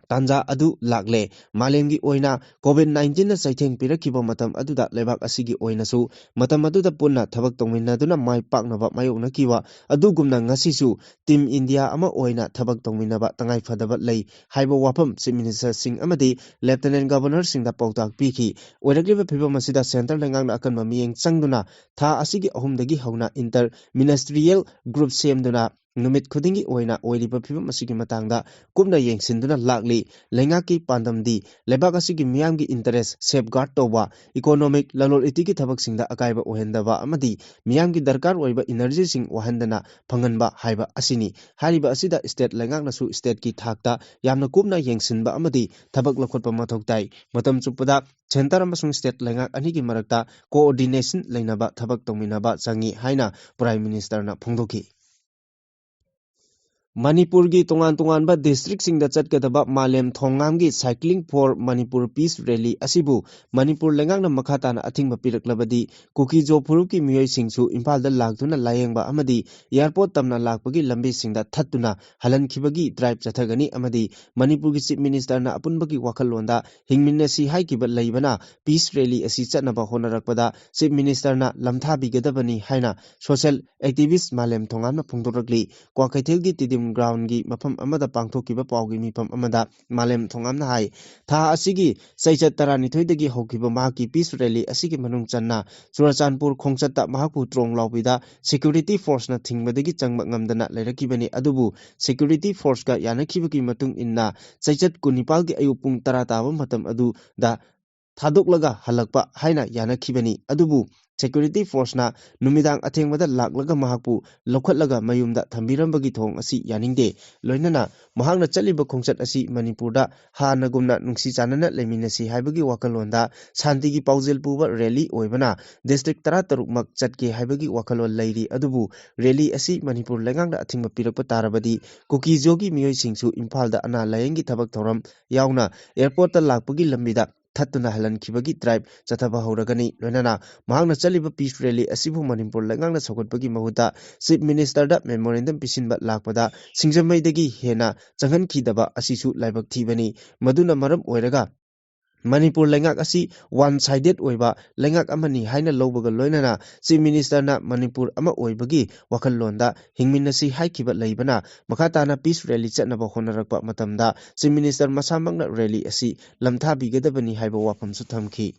ꯇꯥꯟꯖꯥ ꯑꯗꯨ ꯂꯥꯛꯂꯦ꯫ ꯃꯥꯂꯦꯝꯒꯤ ꯑꯣꯏꯅ COVID nineteenꯅ ꯆꯩꯊꯦꯡ ꯄꯤꯔꯛꯈꯤꯕ ꯃꯇꯝ ꯑꯗꯨꯗ ꯂꯩꯕꯥꯛ ꯑꯁꯤꯒꯤ ꯑꯣꯏꯅꯁꯨ ꯃꯇꯝ ꯑꯗꯨꯗ ꯄꯨꯟꯅ ꯊꯕꯛ ꯇꯧꯃꯤꯟꯅꯗꯨꯅ ꯃꯥꯏ ꯄꯥꯛꯅꯕ ꯃꯥꯌꯣꯛꯅꯈꯤꯕ ꯑꯗꯨꯒꯨꯝꯅ ꯉꯁꯤꯁꯨ Team India ꯑꯃ ꯑꯣꯏꯅ ꯊꯕꯛ ꯇꯧꯃꯤꯟꯅꯕ ꯇꯉꯥꯏꯐꯗꯕ ꯂꯩ ꯍꯥꯏꯕ ꯋꯥꯐꯝ Chief Ministerꯁꯤꯡ ꯑꯃꯗꯤ Lieutenant Governorꯁꯤꯡꯗ ꯄꯥꯎꯇꯥꯛ ꯄꯤꯈꯤ꯫ ꯑꯣꯏꯔꯛꯂꯤꯕ ꯐꯤꯚꯝ ꯑꯁꯤꯗ centre ꯂꯩꯉꯥꯛꯅ ꯑꯀꯟꯕ ꯃꯤꯠꯌꯦꯡ ꯆꯪꯗꯨꯅ ꯊꯥ ꯑꯁꯤꯒꯤ ꯑꯍꯨꯝꯗꯒꯤ ꯍꯧꯅ inter ministerial group ꯁꯦꯝꯗꯨꯅ ꯅꯨꯃꯤꯠ ꯈꯨꯗꯤꯡꯒꯤ ꯑꯣꯏꯅ ꯑꯣꯏꯔꯤꯕ ꯐꯤꯚꯝ ꯑꯁꯤꯒꯤ ꯃꯇꯥꯡꯗ ꯀꯨꯞꯅ ꯌꯦꯡꯁꯤꯟꯗꯨꯅ ꯂꯥꯛꯂꯤ꯫ ꯂꯩꯉꯥꯛꯀꯤ ꯄꯥꯟꯗꯝꯗꯤ ꯂꯩꯕꯥꯛ ꯑꯁꯤꯒꯤ ꯃꯤꯌꯥꯝꯒꯤ interest safeguard ꯇꯧꯕ, economic, ꯂꯂꯣꯟ ꯏꯇꯤꯛꯀꯤ ꯊꯕꯛꯁꯤꯡꯗ ꯑꯀꯥꯏꯕ ꯑꯣꯏꯍꯟꯗꯕ ꯑꯃꯗꯤ ꯃꯤꯌꯥꯝꯒꯤ ꯗꯔꯀꯥꯔ ꯑꯣꯏꯕ energyꯁꯤꯡ ꯋꯥꯍꯟꯗꯅ ꯐꯪꯍꯟꯕ ꯍꯥꯏꯕ ꯑꯁꯤꯅꯤ꯫ ꯍꯥꯏꯔꯤꯕ ꯑꯁꯤꯗ state ꯂꯩꯉꯥꯛꯅꯁꯨ stateꯀꯤ ꯊꯥꯛꯇ ꯌꯥꯝꯅ ꯀꯨꯞꯅ ꯌꯦꯡꯁꯤꯟꯕ ꯑꯃꯗꯤ ꯊꯕꯛ ꯂꯧꯈꯠꯄ ꯃꯊꯧ ꯇꯥꯏ꯫ ꯃꯇꯝ ꯆꯨꯞꯄꯗ centre ꯑꯃꯁꯨꯡ state ꯂꯩꯉꯥꯛ ꯑꯅꯤꯒꯤ ꯃꯔꯛꯇ coordination ꯂꯩꯅꯕ ꯊꯕꯛ ꯇꯧꯃꯤꯟꯅꯕ ꯆꯪꯏ ꯍꯥꯏꯅ Prime Ministerꯅ ꯐꯣꯡꯗꯣꯛꯈꯤ꯫ ꯃꯅꯤꯄꯨꯔꯒꯤ ꯇꯣꯉꯥꯟ ꯇꯣꯉꯥꯟꯕ districtꯁꯤꯡꯗ ꯆꯠꯀꯗꯕ ꯃꯥꯂꯦꯝ ꯊꯣꯡꯉꯥꯝꯒꯤ Cycling for Manipur Peace Rally ꯑꯁꯤꯕꯨ ꯃꯅꯤꯄꯨꯔ ꯂꯩꯉꯥꯛꯅ ꯃꯈꯥ ꯇꯥꯅ ꯑꯊꯤꯡꯕ ꯄꯤꯔꯛꯂꯕꯗꯤ ꯀꯨꯀꯤ-ꯖꯣ ꯐꯨꯔꯨꯞꯀꯤ ꯃꯤꯑꯣꯏꯁꯤꯡꯁꯨ ꯏꯝꯐꯥꯜꯗ ꯂꯥꯛꯇꯨꯅ ꯂꯥꯌꯦꯡꯕ ꯑꯃꯗꯤ airport ꯇꯝꯅ ꯂꯥꯛꯄꯒꯤ ꯂꯝꯕꯤꯁꯤꯡꯗ ꯊꯠꯇꯨꯅ ꯍꯜꯍꯟꯈꯤꯕꯒꯤ drive ꯆꯠꯊꯒꯅꯤ ꯑꯃꯗꯤ ꯃꯅꯤꯄꯨꯔꯒꯤ Chief Ministerꯅ ꯑꯄꯨꯟꯕꯒꯤ ꯋꯥꯈꯜꯂꯣꯟꯗ ꯍꯤꯡꯃꯤꯟꯅꯁꯤ ꯍꯥꯏꯈꯤꯕ ꯂꯩꯕꯅ peace rally ꯑꯁꯤ ꯆꯠꯅꯕ ꯍꯣꯠꯅꯔꯛꯄꯗ Chief Ministerꯅ ꯂꯝꯊꯥꯕꯤꯒꯗꯕꯅꯤ ꯍꯥꯏꯅ social activist ꯃꯥꯂꯦꯝ ꯊꯣꯉꯥꯝꯅ ꯐꯣꯡꯗꯣꯔꯛꯂꯤ꯫ ꯀ꯭ꯋꯥꯀꯩꯊꯦꯜꯒꯤ ꯇꯤꯗꯤꯝ ꯒ꯭ꯔꯥꯎꯟꯒꯤ ꯃꯐꯝ ꯑꯃꯗ ꯄꯥꯡꯊꯣꯛꯈꯤꯕ ꯄꯥꯎꯒꯤ ꯃꯤꯐꯝ ꯑꯃꯗ ꯃꯥꯂꯦꯝ ꯊꯣꯉꯥꯝꯅ ꯍꯥꯏ, ꯊꯥ ꯑꯁꯤꯒꯤ ꯆꯩꯆꯠ ꯇꯔꯥꯅꯤꯊꯣꯏꯗꯒꯤ ꯍꯧꯈꯤꯕ ꯃꯍꯥꯛꯀꯤ ꯄꯤꯁ ꯔꯦꯂꯤ ꯑꯁꯤꯒꯤ ꯃꯅꯨꯡ ꯆꯟꯅ ꯆꯨꯔꯆꯥꯟꯄꯨꯔ ꯈꯣꯡꯆꯠꯇ ꯃꯍꯥꯛꯄꯨ ꯇ꯭ꯔꯣꯡ ꯂꯥꯎꯕꯤꯗ ꯁꯦꯀ꯭ꯌꯨꯔꯤꯇꯤ ꯐꯣꯔꯁꯅ ꯊꯤꯡꯕꯗꯒꯤ ꯆꯪꯕ ꯉꯝꯗꯅ ꯂꯩꯔꯛꯈꯤꯕꯅꯤ꯫ ꯑꯗꯨꯕꯨ ꯁꯦꯀ꯭ꯌꯨꯔꯤꯇꯤ ꯐꯣꯔꯁꯀ ꯌꯥꯅꯈꯤꯕꯒꯤ ꯃꯇꯨꯡ ꯏꯟꯅ ꯆꯩꯆꯠ ꯀꯨꯟꯅꯤꯄꯥꯜꯒꯤ ꯑꯌꯨꯛ ꯄꯨꯡ ꯇꯔꯥ ꯇꯥꯕ ꯃꯇꯝ ꯑꯗꯨꯗ ꯊꯥꯗꯣꯛꯂꯒ ꯍꯜꯂꯛꯄ ꯍꯥꯏꯅ ꯌꯥꯅꯈꯤꯕꯅꯤ꯫ ꯑꯗꯨꯕꯨ ꯁꯦꯀ꯭ꯌꯨꯔꯤꯇꯤ ꯐꯣꯔꯁꯅ ꯅꯨꯃꯤꯗꯥꯡ ꯑꯊꯦꯡꯕꯗ ꯂꯥꯛꯂꯒ ꯃꯍꯥꯛꯄꯨ ꯂꯧꯈꯠꯂꯒ ꯃꯌꯨꯝꯗ ꯊꯝꯕꯤꯔꯝꯕꯒꯤ ꯊꯧꯑꯣꯡ ꯑꯁꯤ ꯌꯥꯅꯤꯡꯗꯦ꯫ ꯂꯣꯏꯅꯅ ꯃꯍꯥꯛꯅ ꯆꯠꯂꯤꯕ ꯈꯣꯡꯆꯠ ꯑꯁꯤ ꯃꯅꯤꯄꯨꯔꯗ ꯍꯥꯟꯅꯒꯨꯝꯅ ꯅꯨꯡꯁꯤ ꯆꯥꯟꯅꯅ ꯂꯩꯃꯤꯟꯅꯁꯤ ꯍꯥꯏꯕꯒꯤ ꯋꯥꯈꯜꯂꯣꯟꯗ ꯁꯥꯟꯇꯤꯒꯤ ꯄꯥꯎꯖꯦꯜ ꯄꯨꯕ ꯔꯦꯂꯤ ꯑꯣꯏꯕꯅ ꯗꯤꯁꯇ꯭ꯔꯤꯛ ꯇꯔꯥꯇꯔꯨꯛꯃꯛ ꯆꯠꯀꯦ ꯍꯥꯏꯕꯒꯤ ꯋꯥꯈꯜꯂꯣꯟ ꯂꯩꯔꯤ꯫ ꯑꯗꯨꯕꯨ ꯔꯦꯂꯤ ꯑꯁꯤ ꯃꯅꯤꯄꯨꯔ ꯂꯩꯉꯥꯛꯅ ꯑꯊꯤꯡꯕ ꯄꯤꯔꯛꯄ ꯇꯥꯔꯕꯗꯤ ꯀꯨꯀꯤ-ꯖꯣꯒꯤ ꯃꯤꯑꯣꯏꯁꯤꯡꯁꯨ ꯏꯝꯐꯥꯜꯗ ꯑꯅꯥ ꯂꯥꯌꯦꯡꯒꯤ ꯊꯕꯛ ꯊꯧꯔꯝ ꯌꯥꯎꯅ ꯑꯦꯌꯔꯄꯣꯔꯠꯇ ꯂꯥꯛꯄꯒꯤ ꯂꯝꯕꯤꯗ ꯊꯠꯇꯨꯅ ꯍꯜꯍꯟꯈꯤꯕꯒꯤ ꯗ꯭ꯔꯥꯏꯕ ꯆꯠꯊꯕ ꯍꯧꯔꯒꯅꯤ꯫ ꯂꯣꯏꯅꯅ ꯃꯍꯥꯛꯅ ꯆꯠꯂꯤꯕ ꯄꯤꯁ ꯔꯦꯂꯤ ꯑꯁꯤꯕꯨ ꯃꯅꯤꯄꯨꯔ ꯂꯩꯉꯥꯛꯅ ꯁꯧꯒꯠꯄꯒꯤ ꯃꯍꯨꯠꯇ ꯆꯤꯐ ꯃꯤꯅꯤꯁꯇꯔꯗ ꯃꯦꯃꯣꯔꯦꯟꯗꯝ ꯄꯤꯁꯤꯟꯕ ꯂꯥꯛꯄꯗ ꯁꯤꯡꯖꯃꯩꯗꯒꯤ ꯍꯦꯟꯅ ꯆꯪꯍꯟꯈꯤꯗꯕ ꯑꯁꯤꯁꯨ ꯂꯥꯏꯕꯛ ꯊꯤꯕꯅꯤ꯫ ꯃꯗꯨꯅ ꯃꯔꯝ ꯑꯣꯏꯔꯒ ꯃꯅꯤꯄꯨꯔ ꯂꯩꯉꯥꯛ ꯑꯁꯤ ꯋꯥꯟ ꯁꯥꯏꯗꯦꯠ ꯑꯣꯏꯕ ꯂꯩꯉꯥꯛ ꯑꯃꯅꯤ ꯍꯥꯏꯅ ꯂꯧꯕꯒ ꯂꯣꯏꯅꯅ ꯆꯤꯐ ꯃꯤꯅꯤꯁꯇꯔꯅ ꯃꯅꯤꯄꯨꯔ ꯑꯃ ꯑꯣꯏꯕꯒꯤ ꯋꯥꯈꯜꯂꯣꯟꯗ ꯍꯤꯡꯃꯤꯟꯅꯁꯤ ꯍꯥꯏꯈꯤꯕ ꯂꯩꯕꯅ ꯃꯈꯥ ꯇꯥꯅ ꯄꯤꯁ ꯔꯦꯂꯤ ꯆꯠꯅꯕ ꯍꯣꯠꯅꯔꯛꯄ ꯃꯇꯝꯗ ꯆꯤꯐ ꯃꯤꯅꯤꯁꯇꯔ ꯃꯁꯥꯃꯛꯅ ꯔꯦꯂꯤ ꯑꯁꯤ ꯂꯝꯊꯥꯕꯤꯒꯗꯕꯅꯤ ꯍꯥꯏꯕ ꯋꯥꯐꯝꯁꯨ ꯊꯝꯈꯤ꯫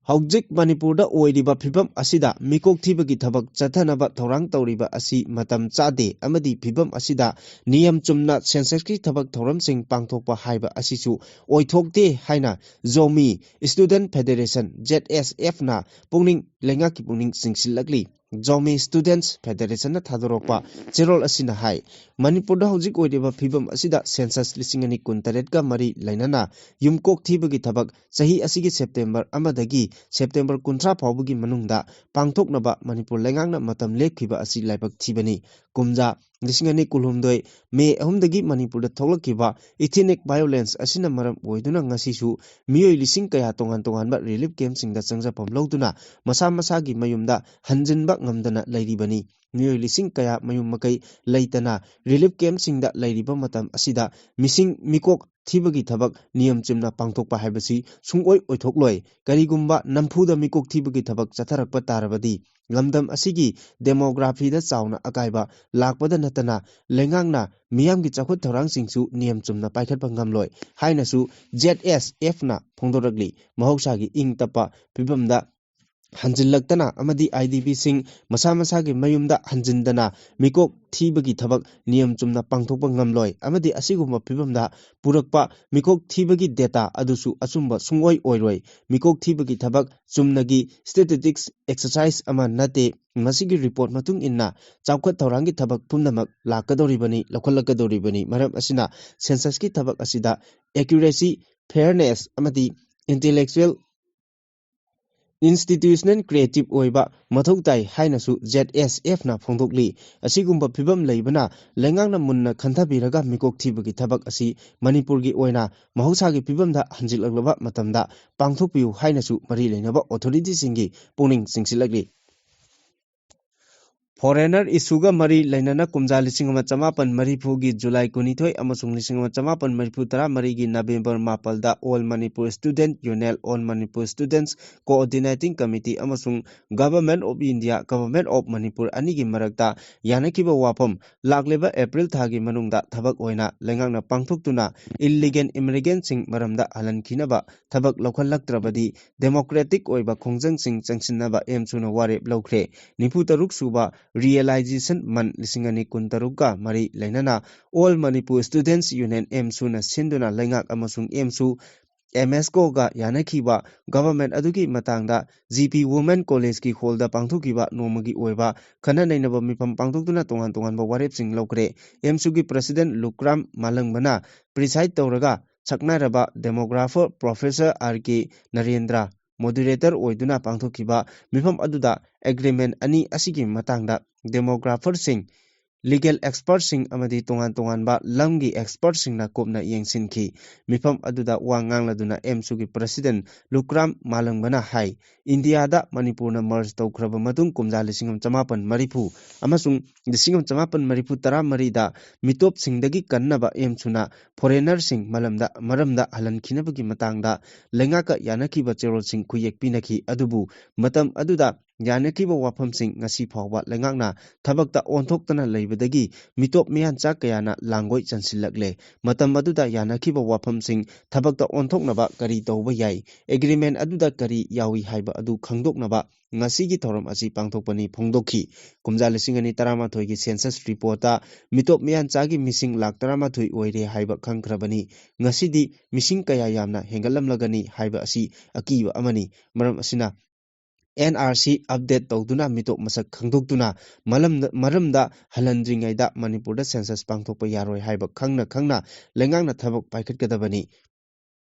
ꯍꯧꯖꯤꯛ ꯃꯅꯤꯄꯨꯔꯗ ꯑꯣꯏꯔꯤꯕ ꯐꯤꯕꯝ ꯑꯁꯤꯗ ꯃꯤꯀꯣꯛ ꯊꯤꯕꯒꯤ ꯊꯕꯛ ꯆꯠꯊꯅꯕ ꯊꯧꯔꯥꯡ ꯇꯧꯔꯤꯕ ꯑꯁꯤ ꯃꯇꯝ ꯆꯥꯗꯦ ꯑꯃꯗꯤ ꯐꯤꯕꯝ ꯑꯁꯤꯗ ꯅꯤꯌꯝ ꯆꯨꯝꯅ ꯁꯦꯟꯁꯁꯀꯤ ꯊꯕꯛ ꯊꯧꯔꯝꯁꯤꯡ ꯄꯥꯡꯊꯣꯛꯄ ꯍꯥꯏꯕ ꯑꯁꯤꯁꯨ ꯑꯣꯏꯊꯣꯛꯇꯦ ꯍꯥꯏꯅ ꯖꯣꯃꯤ ꯁ꯭ꯇꯨꯗꯦꯟꯠ ꯐꯦꯗꯦꯔꯦꯁꯟ, ꯖꯦꯗ ꯑꯦꯁ ꯑꯦꯐꯅ ꯄꯨꯛꯅꯤꯡ, ꯂꯩꯉꯥꯛꯀꯤ ꯄꯨꯛꯅꯤꯡ ꯆꯤꯡꯁꯤꯜꯂꯛꯂꯤ꯫ ꯖꯣꯃꯤ ꯁ꯭ꯇꯨꯗꯦꯟꯠꯁ ꯐꯦꯗꯦꯔꯦꯁꯟꯅ ꯊꯥꯗꯣꯔꯛꯄ ꯆꯦꯔꯣꯜ ꯑꯁꯤꯅ ꯍꯥꯏ, ꯃꯅꯤꯄꯨꯔꯗ ꯍꯧꯖꯤꯛ ꯑꯣꯏꯔꯤꯕ ꯐꯤꯕꯝ ꯑꯁꯤꯗ ꯁꯦꯟꯁꯁ ꯂꯤꯁꯤꯡ ꯑꯅꯤ ꯀꯨꯟꯇꯔꯦꯠꯀ ꯃꯔꯤ ꯂꯩꯅꯅ ꯌꯨꯝꯀꯣꯛ ꯊꯤꯕꯒꯤ ꯊꯕꯛ ꯆꯍꯤ ꯑꯁꯤꯒꯤ ꯁꯦꯞꯇꯦꯝꯕꯔ ꯑꯃꯗꯒꯤ ꯁꯦꯞꯇꯦꯝꯕꯔ ꯀꯨꯟꯊ꯭ꯔꯥ ꯐꯥꯎꯕꯒꯤ ꯃꯅꯨꯡꯗ ꯄꯥꯡꯊꯣꯛꯅꯕ ꯃꯅꯤꯄꯨꯔ ꯂꯩꯉꯥꯛꯅ ꯃꯇꯝ ꯂꯦꯞꯈꯤꯕ ꯑꯁꯤ ꯂꯥꯏꯕꯛ ꯊꯤꯕꯅꯤ꯫ ꯀꯨꯝꯖꯥ ꯂꯤꯁꯤꯡ ꯑꯅꯤ ꯀꯨꯟꯍꯨꯝꯗꯣꯏ ꯃꯦ ꯑꯍꯨꯝꯗꯒꯤ ꯃꯅꯤꯄꯨꯔꯗ ꯊꯣꯛꯂꯛꯈꯤꯕ ꯏꯊꯤꯅꯤꯛ ꯚꯥꯏꯑꯣꯂꯦꯟꯁ ꯑꯁꯤꯅ ꯃꯔꯝ ꯑꯣꯏꯗꯨꯅ ꯉꯁꯤꯁꯨ ꯃꯤꯑꯣꯏ ꯂꯤꯁꯤꯡ ꯀꯌꯥ ꯇꯣꯉꯥꯟ ꯇꯣꯉꯥꯟꯕ ꯔꯤꯂꯤꯐ ꯀꯦꯝꯞꯁꯤꯡꯗ ꯆꯪꯖꯐꯝ ꯂꯧꯗꯨꯅ ꯃꯁꯥ ꯃꯁꯥꯒꯤ ꯃꯌꯨꯝꯗ ꯍꯟꯖꯤꯟꯕ ꯉꯝꯗꯅ ꯂꯩꯔꯤꯕꯅꯤ꯫ ꯃꯤꯑꯣꯏ ꯂꯤꯁꯤꯡ ꯀꯌꯥ ꯃꯌꯨꯝ ꯃꯀꯩ ꯂꯩꯇꯅ ꯔꯤꯂꯤꯐ ꯀꯦꯝꯞꯁꯤꯡꯗ ꯂꯩꯔꯤꯕ ꯃꯇꯝ ꯑꯁꯤꯗ ꯃꯤꯁꯤꯡ ꯃꯤꯀꯣꯛ ꯊꯤꯕꯒꯤ ꯊꯕꯛ ꯅꯤꯌꯝ ꯆꯨꯝꯅ ꯄꯥꯡꯊꯣꯛꯄ ꯍꯥꯏꯕꯁꯤ ꯁꯨꯡꯑꯣꯏ ꯑꯣꯏꯊꯣꯛꯂꯣꯏ꯫ ꯀꯔꯤꯒꯨꯝꯕ ꯅꯝꯐꯨꯗ ꯃꯤꯀꯣꯛ ꯊꯤꯕꯒꯤ ꯊꯕꯛ ꯆꯠꯊꯔꯛꯄ ꯇꯥꯔꯕꯗꯤ ꯂꯝꯗꯝ ꯑꯁꯤꯒꯤ demographyꯗ ꯆꯥꯎꯅ ꯑꯀꯥꯏꯕ ꯂꯥꯛꯄꯗ ꯅꯠꯇꯅ ꯂꯩꯉꯥꯛꯅ ꯃꯤꯌꯥꯝꯒꯤ ꯆꯥꯎꯈꯠ ꯊꯧꯔꯥꯡꯁꯤꯡꯁꯨ ꯅꯤꯌꯝ ꯆꯨꯝꯅ ꯄꯥꯏꯈꯠꯄ ꯉꯝꯂꯣꯏ ꯍꯥꯏꯅꯁꯨ ZSFꯅ ꯐꯣꯡꯗꯣꯔꯛꯂꯤ꯫ ꯃꯍꯧꯁꯥꯒꯤ ꯏꯪ ꯇꯞꯄ ꯐꯤꯕꯝꯗ ꯍꯟꯖꯤꯜꯂꯛꯇꯅ ꯑꯃꯗꯤ IDPꯁꯤꯡ ꯃꯁꯥ ꯃꯁꯥꯒꯤ ꯃꯌꯨꯝꯗ ꯍꯟꯖꯤꯟꯗꯅ ꯃꯤꯀꯣꯛ ꯊꯤꯕꯒꯤ ꯊꯕꯛ ꯅꯤꯌꯝ ꯆꯨꯝꯅ ꯄꯥꯡꯊꯣꯛꯄ ꯉꯝꯂꯣꯏ ꯑꯃꯗꯤ ꯑꯁꯤꯒꯨꯝꯕ ꯐꯤꯕꯝꯗ ꯄꯨꯔꯛꯄ ꯃꯤꯀꯣꯛ ꯊꯤꯕꯒꯤ data ꯑꯗꯨꯁꯨ ꯑꯆꯨꯝꯕ ꯁꯨꯡꯑꯣꯏ ꯑꯣꯏꯔꯣꯏ꯫ ꯃꯤꯀꯣꯛ ꯊꯤꯕꯒꯤ ꯊꯕꯛ ꯆꯨꯝꯅꯒꯤ statistics exercise ꯑꯃ ꯅꯠꯇꯦ꯫ ꯃꯁꯤꯒꯤ report ꯃꯇꯨꯡ ꯏꯟꯅ ꯆꯥꯎꯈꯠ ꯊꯧꯔꯥꯡꯒꯤ ꯊꯕꯛ ꯄꯨꯝꯅꯃꯛ ꯂꯥꯛꯀꯗꯧꯔꯤꯕꯅꯤ, ꯂꯧꯈꯠꯂꯛꯀꯗꯧꯔꯤꯕꯅꯤ꯫ ꯃꯔꯝ ꯑꯁꯤꯅ censusꯀꯤ ꯊꯕꯛ ꯑꯁꯤꯗ accuracy, fairness ꯑꯃꯗꯤ intellectual institutional creative ꯑꯣꯏꯕ ꯃꯊꯧ ꯇꯥꯏ ꯍꯥꯏꯅꯁꯨ ZSFꯅ ꯐꯣꯡꯗꯣꯛꯂꯤ꯫ ꯑꯁꯤꯒꯨꯝꯕ ꯐꯤꯕꯝ ꯂꯩꯕꯅ ꯂꯩꯉꯥꯛꯅ ꯃꯨꯟꯅ ꯈꯟꯊꯕꯤꯔꯒ ꯃꯤꯀꯣꯛ ꯊꯤꯕꯒꯤ ꯊꯕꯛ ꯑꯁꯤ ꯃꯅꯤꯄꯨꯔꯒꯤ ꯑꯣꯏꯅ ꯃꯍꯧꯁꯥꯒꯤ ꯐꯤꯕꯝꯗ ꯍꯟꯖꯤꯜꯂꯛꯂꯕ ꯃꯇꯝꯗ ꯄꯥꯡꯊꯣꯛꯄꯤꯌꯨ ꯍꯥꯏꯅꯁꯨ ꯃꯔꯤ ꯂꯩꯅꯕ authorityꯁꯤꯡꯒꯤ ꯄꯨꯛꯅꯤꯡ ꯆꯤꯡꯁꯤꯜꯂꯛꯂꯤ꯫ Foreigner issueꯒ ꯃꯔꯤ ꯂꯩꯅꯅ ꯀꯨꯝꯖꯥ ꯂꯤꯁꯤꯡ ꯑꯃ ꯆꯃꯥꯄꯟ ꯃꯔꯤꯐꯨꯒꯤ July ꯀꯨꯟꯅꯤꯊꯣꯏ ꯑꯃꯁꯨꯡ ꯂꯤꯁꯤꯡ ꯑꯃ ꯆꯃꯥꯄꯟ ꯃꯔꯤꯐꯨ ꯇꯔꯥ ꯃꯔꯤꯒꯤ November ꯃꯥꯄꯜꯗ All Manipur Student Union, All Manipur Students Coordinating Committee ꯑꯃꯁꯨꯡ Government of India, Government of Manipur ꯑꯅꯤꯒꯤ ꯃꯔꯛꯇ ꯌꯥꯅꯈꯤꯕ ꯋꯥꯐꯝ ꯂꯥꯛꯂꯤꯕ April ꯊꯥꯒꯤ ꯃꯅꯨꯡꯗ ꯊꯕꯛ ꯑꯣꯏꯅ ꯂꯩꯉꯥꯛꯅ ꯄꯥꯡꯊꯣꯛꯇꯨꯅ illegal immigrantꯁꯤꯡ ꯃꯔꯝꯗ ꯍꯜꯍꯟꯈꯤꯅꯕ ꯊꯕꯛ ꯂꯧꯈꯠꯂꯛꯇ꯭ꯔꯕꯗꯤ democratic ꯑꯣꯏꯕ ꯈꯣꯡꯖꯪꯁꯤꯡ ꯆꯪꯁꯤꯟꯅꯕ AMSUꯅ ꯋꯥꯔꯦꯞ ꯂꯧꯈ꯭ꯔꯦ꯫ ꯅꯤꯐꯨ ꯇꯔꯨꯛ ꯁꯨꯕ Realization Month ꯂꯤꯁꯤꯡ ꯑꯅꯤ ꯀꯨꯟꯇꯔꯨꯛꯀ ꯃꯔꯤ ꯂꯩꯅꯅ All Manipur Students Union, AMSUꯅ ꯁꯤꯟꯗꯨꯅ ꯂꯩꯉꯥꯛ ꯑꯃꯁꯨꯡ AMSU, MSCOꯒ ꯌꯥꯅꯈꯤꯕ government ꯑꯗꯨꯒꯤ ꯃꯇꯥꯡꯗ GP Women Collegeꯀꯤ hallꯗ ꯄꯥꯡꯊꯣꯛꯈꯤꯕ ꯅꯣꯡꯃꯒꯤ ꯑꯣꯏꯕ ꯈꯟꯅ ꯅꯩꯅꯕ ꯃꯤꯐꯝ ꯄꯥꯡꯊꯣꯛꯇꯨꯅ ꯇꯣꯉꯥꯟ ꯇꯣꯉꯥꯟꯕ ꯋꯥꯔꯦꯞꯁꯤꯡ ꯂꯧꯈ꯭ꯔꯦ꯫ AMSUꯒꯤ President ꯂꯨꯀ꯭ꯔꯥꯝ ꯃꯥꯂꯪꯕꯅ preside ꯇꯧꯔꯒ ꯁꯛꯅꯥꯏꯔꯕ demographer Professor R K Narendra moderator ꯑꯣꯏꯗꯨꯅ ꯄꯥꯡꯊꯣꯛꯈꯤꯕ ꯃꯤꯐꯝ ꯑꯗꯨꯗ agreement ꯑꯅꯤ ꯑꯁꯤꯒꯤ ꯃꯇꯥꯡꯗ demographerꯁꯤꯡ ꯂꯤꯒꯦꯜ ꯑꯦꯛꯁꯄꯔꯠꯁꯤꯡ ꯑꯃꯗꯤ ꯇꯣꯉꯥꯟ ꯇꯣꯉꯥꯟꯕ ꯂꯝꯒꯤ ꯑꯦꯛꯁꯄꯔꯠꯁꯤꯡꯅ ꯀꯨꯞꯅ ꯌꯦꯡꯁꯤꯟꯈꯤ꯫ ꯃꯤꯐꯝ ꯑꯗꯨꯗ ꯋꯥ ꯉꯥꯡꯂꯗꯨꯅ ꯑꯦꯝꯁꯨꯒꯤ ꯄ꯭ꯔꯁꯤꯗꯦꯟ ꯂꯨꯀ꯭ꯔꯥꯝ ꯃꯥꯂꯪꯕꯅ ꯍꯥꯏ, ꯏꯟꯗꯤꯌꯥꯗ ꯃꯅꯤꯄꯨꯔꯅ ꯃꯔꯖ ꯇꯧꯈ꯭ꯔꯕ ꯃꯇꯨꯡ ꯀꯨꯝꯖꯥ ꯂꯤꯁꯤꯡ ꯑꯃ ꯆꯃꯥꯄꯟ ꯃꯔꯤꯐꯨ ꯑꯃꯁꯨꯡ ꯂꯤꯁꯤꯡ ꯑꯃ ꯆꯃꯥꯄꯟ ꯃꯔꯤꯐꯨ ꯇꯔꯥꯃꯔꯤꯗ ꯃꯤꯇꯣꯞꯁꯤꯡꯗꯒꯤ ꯀꯟꯅꯕ ꯑꯦꯝꯁꯨꯅ ꯐꯣꯔꯦꯅꯔꯁꯤꯡ ꯃꯂꯝꯗ, ꯃꯔꯝꯗ ꯍꯜꯍꯟꯈꯤꯅꯕꯒꯤ ꯃꯇꯥꯡꯗ ꯂꯩꯉꯥꯛꯀ ꯌꯥꯅꯈꯤꯕ ꯆꯦꯔꯣꯜꯁꯤꯡ ꯈꯨꯌꯦꯛ ꯄꯤꯅꯈꯤ꯫ ꯑꯗꯨꯕꯨ ꯃꯇꯝ ꯑꯗꯨꯗ ꯌꯥꯅꯈꯤꯕ ꯋꯥꯐꯝꯁꯤꯡ ꯉꯁꯤ ꯐꯥꯎꯕ ꯂꯩꯉꯥꯛꯅ ꯊꯕꯛꯇ ꯑꯣꯟꯊꯣꯛꯇꯅ ꯂꯩꯕꯗꯒꯤ ꯃꯤꯇꯣꯞ ꯃꯤꯌꯥꯟꯆꯥ ꯀꯌꯥꯅ ꯂꯥꯡꯒꯣꯏ ꯆꯟꯁꯤꯜꯂꯛꯂꯦ꯫ ꯃꯇꯝ ꯑꯗꯨꯗ ꯌꯥꯅꯈꯤꯕ ꯋꯥꯐꯝꯁꯤꯡ ꯊꯕꯛꯇ ꯑꯣꯟꯊꯣꯛꯅꯕ ꯀꯔꯤ ꯇꯧꯕ ꯌꯥꯏ? ꯑꯦꯒ꯭ꯔꯤꯃꯦꯟ ꯑꯗꯨꯗ ꯀꯔꯤ ꯌꯥꯎꯏ ꯍꯥꯏꯕ ꯑꯗꯨ ꯈꯪꯗꯣꯛꯅꯕ ꯉꯁꯤꯒꯤ ꯊꯧꯔꯝ ꯑꯁꯤ ꯄꯥꯡꯊꯣꯛꯄꯅꯤ ꯐꯣꯡꯗꯣꯛꯈꯤ꯫ ꯀꯨꯝꯖꯥ ꯂꯤꯁꯤꯡ ꯑꯅꯤ ꯇꯔꯥꯃꯥꯊꯣꯏꯒꯤ ꯁꯦꯟꯁꯁ ꯔꯤꯄꯣꯔꯠꯇ ꯃꯤꯇꯣꯞ ꯃꯤꯌꯥꯟꯆꯥꯒꯤ ꯃꯤꯁꯤꯡ ꯂꯥꯈ ꯇꯔꯥꯃꯥꯊꯣꯏ ꯑꯣꯏꯔꯦ ꯍꯥꯏꯕ ꯈꯪꯈ꯭ꯔꯕꯅꯤ꯫ ꯉꯁꯤꯗꯤ ꯃꯤꯁꯤꯡ ꯀꯌꯥ ꯌꯥꯝꯅ ꯍꯦꯟꯒꯠꯂꯝꯂꯒꯅꯤ ꯍꯥꯏꯕ ꯑꯁꯤ ꯑꯀꯤꯕ ꯑꯃꯅꯤ꯫ ꯃꯔꯝ ꯑꯁꯤꯅ ꯑꯦꯟ ꯑꯥꯔ ꯁꯤ ꯑꯞꯗꯦꯠ ꯇꯧꯗꯨꯅ ꯃꯤꯇꯣꯞ ꯃꯁꯛ ꯈꯪꯗꯣꯛꯇꯨꯅ ꯃꯂꯝꯗ, ꯃꯔꯝꯗ ꯍꯜꯍꯟꯗ꯭ꯔꯤꯉꯩꯗ ꯃꯅꯤꯄꯨꯔꯗ ꯁꯦꯟꯁꯁ ꯄꯥꯡꯊꯣꯛꯄ ꯌꯥꯔꯣꯏ ꯍꯥꯏꯕ ꯈꯪꯅ ꯈꯪꯅ ꯂꯩꯉꯥꯛꯅ ꯊꯕꯛ ꯄꯥꯏꯈꯠꯀꯗꯕꯅꯤ꯫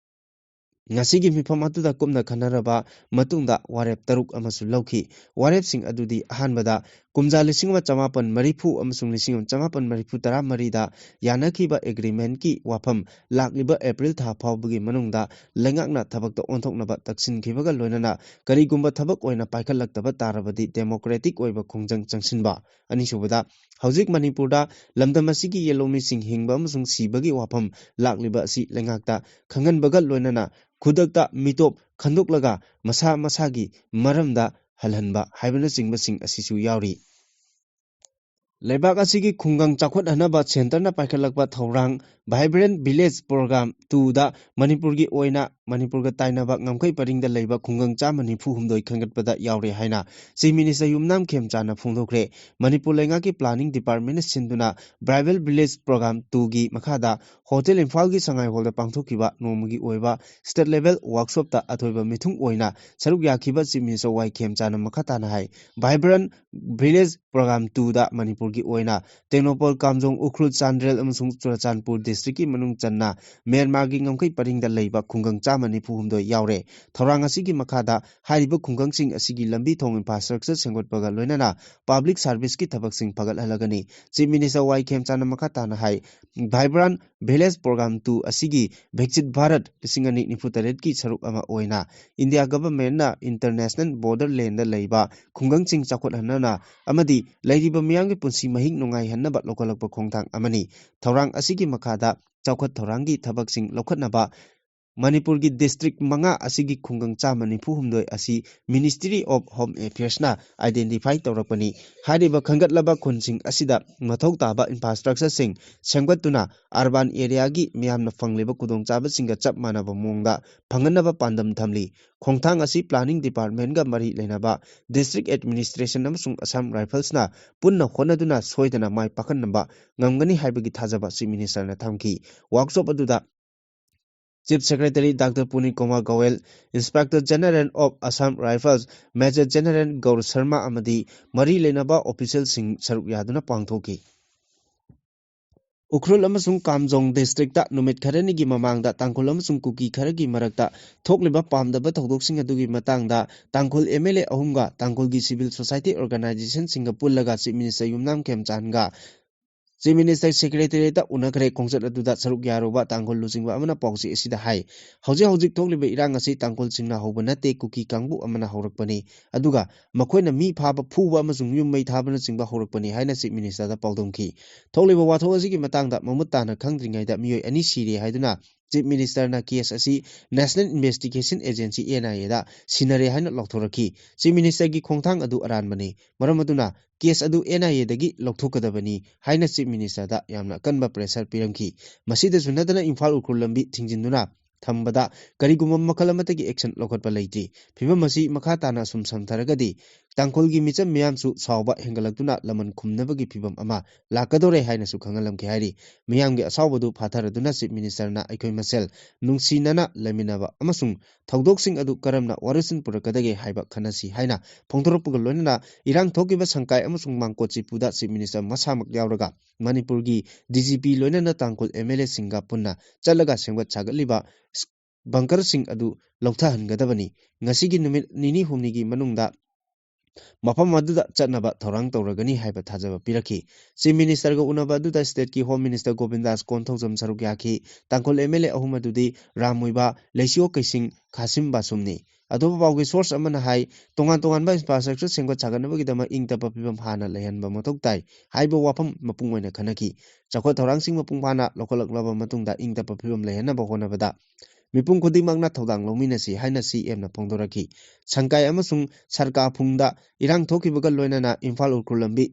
ꯉꯁꯤꯒꯤ ꯃꯤꯐꯝ ꯑꯗꯨꯗ ꯀꯨꯞꯅ ꯈꯟꯅꯔꯕ ꯃꯇꯨꯡꯗ ꯋꯥꯔꯦꯞ ꯇꯔꯨꯛ ꯑꯃꯁꯨ ꯂꯧꯈꯤ꯫ ꯋꯥꯔꯦꯞꯁꯤꯡ ꯑꯗꯨꯗꯤ ꯑꯍꯥꯟꯕꯗ ꯀꯨꯝꯖꯥ ꯂꯤꯁꯤꯡ ꯑꯃ ꯆꯃꯥꯄꯟ ꯃꯔꯤꯐꯨ ꯑꯃꯁꯨꯡ ꯂꯤꯁꯤꯡ ꯑꯃ ꯆꯃꯥꯄꯟ ꯃꯔꯤꯐꯨ ꯇꯔꯥꯃꯔꯤꯗ ꯌꯥꯅꯈꯤꯕ ꯑꯦꯒ꯭ꯔꯤꯃꯦꯟꯠꯀꯤ ꯋꯥꯐꯝ ꯂꯥꯛꯂꯤꯕ ꯑꯦꯄ꯭ꯔꯤꯜ ꯊꯥ ꯐꯥꯎꯕꯒꯤ ꯃꯅꯨꯡꯗ ꯂꯩꯉꯥꯛꯅ ꯊꯕꯛꯇ ꯑꯣꯟꯊꯣꯛꯅꯕ ꯇꯛꯁꯤꯟꯈꯤꯕꯒ ꯂꯣꯏꯅꯅ ꯀꯔꯤꯒꯨꯝꯕ ꯊꯕꯛ ꯑꯣꯏꯅ ꯄꯥꯏꯈꯠꯂꯛꯇꯕ ꯇꯥꯔꯕꯗꯤ ꯗꯦꯃꯣꯀ꯭ꯔꯦꯇꯤꯛ ꯑꯣꯏꯕ ꯈꯣꯡꯖꯪ ꯆꯪꯁꯤꯟꯕ꯫ ꯑꯅꯤꯁꯨꯕꯗ, ꯍꯧꯖꯤꯛ ꯃꯅꯤꯄꯨꯔꯗ ꯂꯝꯗꯝ ꯑꯁꯤꯒꯤ ꯌꯦꯜꯍꯧꯃꯤꯁꯤꯡ ꯍꯤꯡꯕ ꯑꯃꯁꯨꯡ ꯁꯤꯕꯒꯤ ꯋꯥꯐꯝ ꯂꯥꯛꯂꯤꯕ ꯑꯁꯤ ꯂꯩꯉꯥꯛꯇ ꯈꯪꯍꯟꯕꯒ ꯂꯣꯏꯅꯅ ꯈꯨꯗꯛꯇ ꯃꯤꯇꯣꯞ ꯈꯟꯗꯣꯛꯂꯒ ꯃꯁꯥ ꯃꯁꯥꯒꯤ ꯃꯔꯝꯗ ꯍꯜꯍꯟꯕ ꯍꯥꯏꯕꯅꯆꯤꯡꯕꯁꯤꯡ ꯑꯁꯤꯁꯨ ꯌꯥꯎꯔꯤ꯫ ꯂꯩꯕꯥꯛ ꯑꯁꯤꯒꯤ ꯈꯨꯡꯒꯪ ꯆꯥꯎꯈꯠꯍꯟꯅꯕ ꯁꯦꯟꯇꯔꯅ ꯄꯥꯏꯈꯠꯂꯛꯄ ꯊꯧꯔꯥꯡ Vibrant Village Program ꯇꯨꯗ ꯃꯅꯤꯄꯨꯔꯒꯤ ꯑꯣꯏꯅ ꯃꯅꯤꯄꯨꯔꯒ ꯇꯥꯏꯅꯕ ꯉꯝꯈꯩ ꯄꯔꯤꯡꯗ ꯂꯩꯕ ꯈꯨꯡꯒꯪ ꯆꯥꯝꯃ ꯅꯤꯐꯨ ꯍꯨꯝꯗꯣꯏ ꯈꯟꯒꯠꯄꯗ ꯌꯥꯎꯔꯦ ꯍꯥꯏꯅ Chief Minister ꯌꯨꯝꯅꯥꯝ ꯈꯦꯝꯆꯥꯅ ꯐꯣꯡꯗꯣꯛꯈ꯭ꯔꯦ꯫ ꯃꯅꯤꯄꯨꯔ ꯂꯩꯉꯥꯛꯀꯤ Planning Department ꯁꯤꯟꯗꯨꯅ Vibrant Village Program ꯇꯨꯒꯤ ꯃꯈꯥꯗ ꯍꯣꯇꯦꯜ ꯏꯝꯐꯥꯜꯒꯤ ꯁꯉꯥꯏ ꯍꯣꯜꯗ ꯄꯥꯡꯊꯣꯛꯈꯤꯕ ꯅꯣꯡꯃꯒꯤ ꯑꯣꯏꯕ State Level Workshopꯇ ꯑꯊꯣꯏꯕ ꯃꯤꯊꯨꯡ ꯑꯣꯏꯅ ꯁꯔꯨꯛ ꯌꯥꯈꯤꯕ Chief Minister ꯋꯥꯏ ꯈꯦꯝꯆꯥꯅ ꯃꯈꯥ ꯇꯥꯅ ꯍꯥꯏ, Vibrant Village Program ꯇꯨꯗ ꯃꯅꯤꯄꯨꯔꯒꯤ ꯑꯣꯏꯅ ꯇꯦꯡꯅꯧꯄꯜ, ꯀꯥꯝꯖꯣꯡ, ꯎꯈ꯭ꯔꯨꯜ, ꯆꯥꯟꯗꯦꯜ ꯑꯃꯁꯨꯡ ꯆꯨꯔꯆꯥꯟꯄꯨꯔ districtꯀꯤ ꯃꯅꯨꯡ ꯆꯟꯅ ꯃ꯭ꯌꯥꯟꯃꯥꯔꯒꯤ ꯉꯝꯈꯩ ꯄꯔꯤꯡꯗ ꯂꯩꯕ ꯈꯨꯡꯒꯪ ꯆꯥꯝꯃ ꯆꯥꯝꯃ ꯅꯤꯐꯨ ꯍꯨꯝꯗꯣꯏ ꯌꯥꯎꯔꯦ꯫ ꯊꯧꯔꯥꯡ ꯑꯁꯤꯒꯤ ꯃꯈꯥꯗ ꯍꯥꯏꯔꯤꯕ ꯈꯨꯡꯒꯪꯁꯤꯡ ꯑꯁꯤꯒꯤ ꯂꯝꯕꯤ ꯊꯣꯡ infrastructure ꯁꯦꯝꯒꯠꯄꯒ ꯂꯣꯏꯅꯅ public serviceꯀꯤ ꯊꯕꯛꯁꯤꯡ ꯐꯒꯠꯍꯜꯂꯒꯅꯤ꯫ Chief Minister ꯋꯥꯏ ꯈꯦꯝꯆꯥꯟꯅ ꯃꯈꯥ ꯇꯥꯅ ꯍꯥꯏ, Vibrant Village Program two ꯑꯁꯤꯒꯤ Viksit Bharat ꯂꯤꯁꯤꯡ ꯑꯅꯤ ꯅꯤꯐꯨ ꯇꯔꯦꯠꯀꯤ ꯁꯔꯨꯛ ꯑꯃ ꯑꯣꯏꯅ India governmentꯅ international borderlandꯗ ꯂꯩꯕ ꯈꯨꯡꯒꯪꯁꯤꯡ ꯆꯥꯎꯈꯠꯍꯟꯅꯕ ꯑꯃꯗꯤ ꯂꯩꯔꯤꯕ ꯃꯤꯌꯥꯝꯒꯤ ꯄꯨꯟꯁꯤ ꯃꯍꯤꯡ ꯅꯨꯡꯉꯥꯏꯍꯟꯅꯕ ꯂꯧꯈꯠꯂꯛꯄ ꯈꯣꯡꯊꯥꯡ ꯑꯃꯅꯤ꯫ ꯊꯧꯔꯥꯡ ꯑꯁꯤꯒꯤ ꯃꯈꯥꯗ ꯆꯥꯎꯈꯠ ꯊꯧꯔꯥꯡꯒꯤ ꯊꯕꯛꯁꯤꯡ ꯂꯧꯈꯠꯅꯕ ꯃꯅꯤꯄꯨꯔꯒꯤ district ꯃꯉꯥ ꯑꯁꯤꯒꯤ ꯈꯨꯡꯒꯪ ꯆꯥꯝꯃ ꯅꯤꯐꯨ ꯍꯨꯝꯗꯣꯏ ꯑꯁꯤ Ministry of Home Affairsꯅ identify ꯇꯧꯔꯛꯄꯅꯤ꯫ ꯍꯥꯏꯔꯤꯕ ꯈꯟꯒꯠꯂꯕ ꯈꯨꯟꯁꯤꯡ ꯑꯁꯤꯗ ꯃꯊꯧ ꯇꯥꯕ infrastructureꯁꯤꯡ ꯁꯦꯝꯒꯠꯇꯨꯅ urban areaꯒꯤ ꯃꯤꯌꯥꯝꯅ ꯐꯪꯂꯤꯕ ꯈꯨꯗꯣꯡꯆꯥꯕꯁꯤꯡꯒ ꯆꯞ ꯃꯥꯟꯅꯕ ꯃꯑꯣꯡꯗ ꯐꯪꯍꯟꯅꯕ ꯄꯥꯟꯗꯝ ꯊꯝꯂꯤ꯫ ꯈꯣꯡꯊꯥꯡ ꯑꯁꯤ planning departmentꯒ ꯃꯔꯤ ꯂꯩꯅꯕ district administration ꯑꯃꯁꯨꯡ Assam Riflesꯅ ꯄꯨꯟꯅ ꯍꯣꯠꯅꯗꯨꯅ ꯁꯣꯏꯗꯅ ꯃꯥꯏ ꯄꯥꯛꯍꯟꯅꯕ ꯉꯝꯒꯅꯤ ꯍꯥꯏꯕꯒꯤ ꯊꯥꯖꯕ Chief Ministerꯅ ꯊꯝꯈꯤ꯫ Workshop ꯑꯗꯨꯗ Chief Secretary Doctor Puneet Kumar Goel, Inspector General of Assam Rifles Major General Gaur Sharma ꯑꯃꯗꯤ ꯃꯔꯤ ꯂꯩꯅꯕ officialꯁꯤꯡ ꯁꯔꯨꯛ ꯌꯥꯗꯨꯅ ꯄꯥꯡꯊꯣꯛꯈꯤ꯫ ꯎꯈ꯭ꯔꯨꯜ ꯑꯃꯁꯨꯡ ꯀꯥꯝꯖꯣꯡ districtꯇ ꯅꯨꯃꯤꯠ ꯈꯔꯅꯤꯒꯤ ꯃꯃꯥꯡꯗ ꯇꯥꯡꯈꯨꯜ ꯑꯃꯁꯨꯡ ꯀꯨꯀꯤ ꯈꯔꯒꯤ ꯃꯔꯛꯇ ꯊꯣꯛꯂꯤꯕ ꯄꯥꯝꯗꯕ ꯊꯧꯗꯣꯛꯁꯤꯡ ꯑꯗꯨꯒꯤ ꯃꯇꯥꯡꯗ ꯇꯥꯡꯈꯨꯜ MLA ꯑꯍꯨꯝꯒ ꯇꯥꯡꯈꯨꯜꯒꯤ civil society organizationꯁꯤꯡꯒ ꯄꯨꯜꯂꯒ Chief Minister ꯌꯨꯝꯅꯥꯝ ꯈꯦꯝꯆꯥꯟꯒ Chief Minister Secretariatꯇ ꯎꯅꯈ꯭ꯔꯦ꯫ ꯈꯣꯡꯆꯠ ꯑꯗꯨꯗ ꯁꯔꯨꯛ ꯌꯥꯔꯨꯕ ꯇꯥꯡꯈꯨꯜ ꯂꯨꯆꯤꯡꯕ ꯑꯃꯅ ꯄꯥꯎꯆꯦ ꯑꯁꯤꯗ ꯍꯥꯏ, ꯍꯧꯖꯤꯛ ꯍꯧꯖꯤꯛ ꯊꯣꯛꯂꯤꯕ ꯏꯔꯥꯡ ꯑꯁꯤ ꯇꯥꯡꯈꯨꯜꯁꯤꯡꯅ ꯍꯧꯕ ꯅꯠꯇꯦ, ꯀꯨꯀꯤ ꯀꯥꯡꯕꯨ ꯑꯃꯅ ꯍꯧꯔꯛꯄꯅꯤ꯫ ꯑꯗꯨꯒ ꯃꯈꯣꯏꯅ ꯃꯤ ꯐꯥꯕ, ꯐꯨꯕ ꯑꯃꯁꯨꯡ ꯌꯨꯝ ꯃꯩ ꯊꯥꯕꯅꯆꯤꯡꯕ ꯍꯧꯔꯛꯄꯅꯤ ꯍꯥꯏꯅ Chief Ministerꯗ ꯄꯥꯎꯗꯝꯈꯤ꯫ ꯊꯣꯛꯂꯤꯕ ꯋꯥꯊꯣꯛ ꯑꯁꯤꯒꯤ ꯃꯇꯥꯡꯗ ꯃꯃꯨꯠ ꯇꯥꯅ ꯈꯪꯗ꯭ꯔꯤꯉꯩꯗ ꯃꯤꯑꯣꯏ ꯑꯅꯤ ꯁꯤꯔꯦ ꯍꯥꯏꯗꯨꯅ Chief Ministerꯅ case ꯑꯁꯤ National Investigation Agency, NIAꯗ ꯁꯤꯟꯅꯔꯦ ꯍꯥꯏꯅ ꯂꯥꯎꯊꯣꯔꯛꯈꯤ꯫ Chief Ministerꯒꯤ ꯈꯣꯡꯊꯥꯡ ꯑꯗꯨ ꯑꯔꯥꯟꯕꯅꯤ꯫ ꯃꯔꯝ ꯑꯗꯨꯅ case ꯑꯗꯨ NIAꯗꯒꯤ ꯂꯧꯊꯣꯛꯀꯗꯕꯅꯤ ꯍꯥꯏꯅ Chief Ministerꯗ ꯌꯥꯝꯅ ꯑꯀꯟꯕ pressure ꯄꯤꯔꯝꯈꯤ꯫ ꯃꯁꯤꯗꯁꯨ ꯅꯠꯇꯅ ꯏꯝꯐꯥꯜ ꯎꯈ꯭ꯔꯨꯜ ꯂꯝꯕꯤ ꯊꯤꯡꯖꯤꯟꯗꯨꯅ ꯊꯝꯕꯗ ꯀꯔꯤꯒꯨꯝꯕ ꯃꯈꯜ ꯑꯃꯠꯇꯒꯤ action ꯂꯧꯈꯠꯄ ꯂꯩꯇ꯭ꯔꯤ꯫ ꯐꯤꯕꯝ ꯑꯁꯤ ꯃꯈꯥ ꯇꯥꯅ ꯑꯁꯨꯝ ꯁꯝꯊꯔꯒꯗꯤ ꯇꯥꯡꯈꯨꯜꯒꯤ ꯃꯤꯆꯝ ꯃꯤꯌꯥꯝꯁꯨ ꯁꯥꯎꯕ ꯍꯦꯟꯒꯠꯂꯛꯇꯨꯅ ꯂꯃꯟ ꯈꯨꯝꯅꯕꯒꯤ ꯐꯤꯕꯝ ꯑꯃ ꯂꯥꯛꯀꯗꯧꯔꯦ ꯍꯥꯏꯅꯁꯨ ꯈꯪꯍꯜꯂꯝꯈꯤ ꯍꯥꯏꯔꯤ꯫ ꯃꯤꯌꯥꯝꯒꯤ ꯑꯁꯥꯎꯕꯗꯨ ꯐꯥꯊꯔꯗꯨꯅ Chief Ministerꯅ ꯑꯩꯈꯣꯏ ꯃꯁꯦꯜ ꯅꯨꯡꯁꯤꯅꯅ ꯂꯩꯃꯤꯟꯅꯕ ꯑꯃꯁꯨꯡ ꯊꯧꯗꯣꯛꯁꯤꯡ ꯑꯗꯨ ꯀꯔꯝꯅ ꯋꯥꯔꯣꯏꯁꯤꯟ ꯄꯨꯔꯛꯀꯗꯒꯦ ꯍꯥꯏꯕ ꯈꯟꯅꯁꯤ ꯍꯥꯏꯅ ꯐꯣꯡꯗꯣꯔꯛꯄꯒ ꯂꯣꯏꯅꯅ ꯏꯔꯥꯡ ꯊꯣꯛꯈꯤꯕ ꯁꯪꯀꯥꯏ ꯑꯃꯁꯨꯡ ꯃꯥꯡꯀꯣꯠ ꯆꯤꯄꯨꯗ Chief Minister ꯃꯁꯥꯃꯛ ꯌꯥꯎꯔꯒ ꯃꯅꯤꯄꯨꯔꯒꯤ DGP ꯂꯣꯏꯅꯅ ꯇꯥꯡꯈꯨꯜ MLAꯁꯤꯡꯒ ꯄꯨꯟꯅ ꯆꯠꯂꯒ ꯁꯦꯝꯒꯠ ꯁꯥꯒꯠꯂꯤꯕ ꯕꯪꯀꯔꯁꯤꯡ ꯑꯗꯨ ꯂꯧꯊꯍꯟꯒꯗꯕꯅꯤ꯫ ꯉꯁꯤꯒꯤ ꯅꯨꯃꯤꯠ ꯅꯤꯅꯤ ꯍꯨꯝꯅꯤꯒꯤ ꯃꯅꯨꯡꯗ ꯃꯐꯝ ꯑꯗꯨꯗ ꯆꯠꯅꯕ ꯊꯧꯔꯥꯡ ꯇꯧꯔꯒꯅꯤ ꯍꯥꯏꯕ ꯊꯥꯖꯕ ꯄꯤꯔꯛꯈꯤ꯫ ꯆꯤꯐ ꯃꯤꯅꯤꯁꯇꯔꯒ ꯎꯅꯕ ꯑꯗꯨꯗ ꯁ꯭ꯇꯦꯠꯀꯤ ꯍꯣꯝ ꯃꯤꯅꯤꯁꯇꯔ ꯒꯣꯕꯤꯟꯗꯥꯁ ꯀꯣꯟꯊꯧꯖꯝ ꯁꯔꯨꯛ ꯌꯥꯈꯤ꯫ ꯇꯥꯡꯈꯨꯜ ꯑꯦꯝ ꯑꯦꯜ ꯑꯦ ꯑꯍꯨꯝ ꯑꯗꯨꯗꯤ ꯔꯥꯝ ꯃꯣꯏꯕꯥ, ꯂꯩꯁꯤꯌꯣ ꯀꯩꯁꯤꯡ, ꯈꯥꯁꯤꯝ ꯕꯥꯁꯨꯝꯅꯤ꯫ ꯑꯇꯣꯞꯄ ꯄꯥꯎꯒꯤ ꯁꯣꯔꯁ ꯑꯃꯅ ꯍꯥꯏ, ꯇꯣꯉꯥꯟ ꯇꯣꯉꯥꯟꯕ ꯏꯟꯐ꯭ꯔꯥꯁ꯭ꯇ꯭ꯔꯛꯆꯔ ꯁꯦꯝꯒꯠ ꯁꯥꯒꯠꯅꯕꯒꯤꯗꯃꯛ ꯏꯪ ꯇꯞꯄ ꯐꯤꯕꯝ ꯍꯥꯟꯅ ꯂꯩꯍꯟꯕ ꯃꯊꯧ ꯇꯥꯏ ꯍꯥꯏꯕ ꯋꯥꯐꯝ ꯃꯄꯨꯡ ꯑꯣꯏꯅ ꯈꯟꯅꯈꯤ꯫ ꯆꯥꯎꯈꯠ ꯊꯧꯔꯥꯡꯁꯤꯡ ꯃꯄꯨꯡ ꯐꯥꯅ ꯂꯧꯈꯠꯂꯛꯂꯕ ꯃꯇꯨꯡꯗ ꯏꯪ ꯇꯞꯄ ꯐꯤꯕꯝ ꯂꯩꯍꯟꯅꯕ ꯍꯣꯠꯅꯕꯗ ꯃꯤꯄꯨꯝ ꯈꯨꯗꯤꯡꯃꯛꯅ ꯊꯧꯗꯥꯡ ꯂꯧꯃꯤꯟꯅꯁꯤ ꯍꯥꯏꯅ ꯁꯤ ꯑꯦꯝꯅ ꯐꯣꯡꯗꯣꯔꯛꯈꯤ꯫ ꯁꯪꯀꯥꯏ ꯑꯃꯁꯨꯡ ꯁꯔꯀꯥ ꯐꯨꯡꯗ ꯏꯔꯥꯡ ꯊꯣꯛꯈꯤꯕꯒ ꯂꯣꯏꯅꯅ ꯏꯝꯐꯥꯜ ꯎꯈ꯭ꯔꯨꯜ ꯂꯝꯕꯤ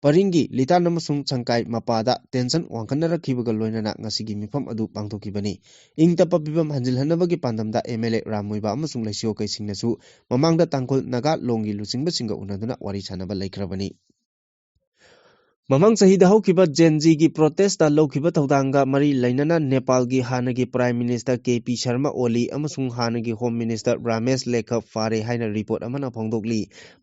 ꯄꯔꯤꯡꯒꯤ ꯂꯤꯇꯥꯟ ꯑꯃꯁꯨꯡ ꯁꯪꯀꯥꯏ ꯃꯄꯥꯗ ꯇꯦꯟꯁꯟ ꯋꯥꯡꯈꯠꯅꯔꯛꯈꯤꯕꯒ ꯂꯣꯏꯅꯅ ꯉꯁꯤꯒꯤ ꯃꯤꯐꯝ ꯑꯗꯨ ꯄꯥꯡꯊꯣꯛꯈꯤꯕꯅꯤ꯫ ꯏꯪ ꯇꯞꯄ ꯐꯤꯕꯝ ꯍꯟꯖꯤꯜꯍꯟꯅꯕꯒꯤ ꯄꯥꯟꯗꯝꯗ ꯑꯦꯝ ꯑꯦꯜ ꯑꯦ ꯔꯥꯝ ꯃꯣꯏꯕꯥ ꯑꯃꯁꯨꯡ ꯂꯩꯁꯤꯌꯣ ꯀꯩꯁꯤꯡꯅꯁꯨ ꯃꯃꯥꯡꯗ ꯇꯥꯡꯈꯨꯜ ꯅꯥꯒꯥ ꯂꯣꯡꯒꯤ ꯂꯨꯆꯤꯡꯕꯁꯤꯡꯒ ꯎꯅꯗꯨꯅ ꯋꯥꯔꯤ ꯁꯥꯟꯅꯕ ꯂꯩꯈ꯭ꯔꯕꯅꯤ꯫ ꯃꯃꯥꯡ ꯆꯍꯤꯗ ꯍꯧꯈꯤꯕ ꯖꯦꯟ ꯖꯤꯒꯤ ꯄ꯭ꯔꯣꯇꯦꯁꯇ ꯂꯧꯈꯤꯕ ꯊꯧꯗꯥꯡꯒ ꯃꯔꯤ ꯂꯩꯅꯅ ꯅꯦꯄꯥꯜꯒꯤ ꯍꯥꯟꯅꯒꯤ prime minister K P Sharma ꯑꯣꯂꯤ ꯑꯃꯁꯨꯡ ꯍꯥꯟꯅꯒꯤ ꯍꯣꯝ ꯃꯤꯅꯤꯁꯇꯔ ꯔꯥꯃꯦꯁ ꯂꯦꯈꯞ ꯐꯥꯔꯦ ꯍꯥꯏꯅ ꯔꯤꯄꯣꯔꯠ ꯑꯃꯅ ꯐꯣꯡꯗꯣꯛꯂꯤ꯫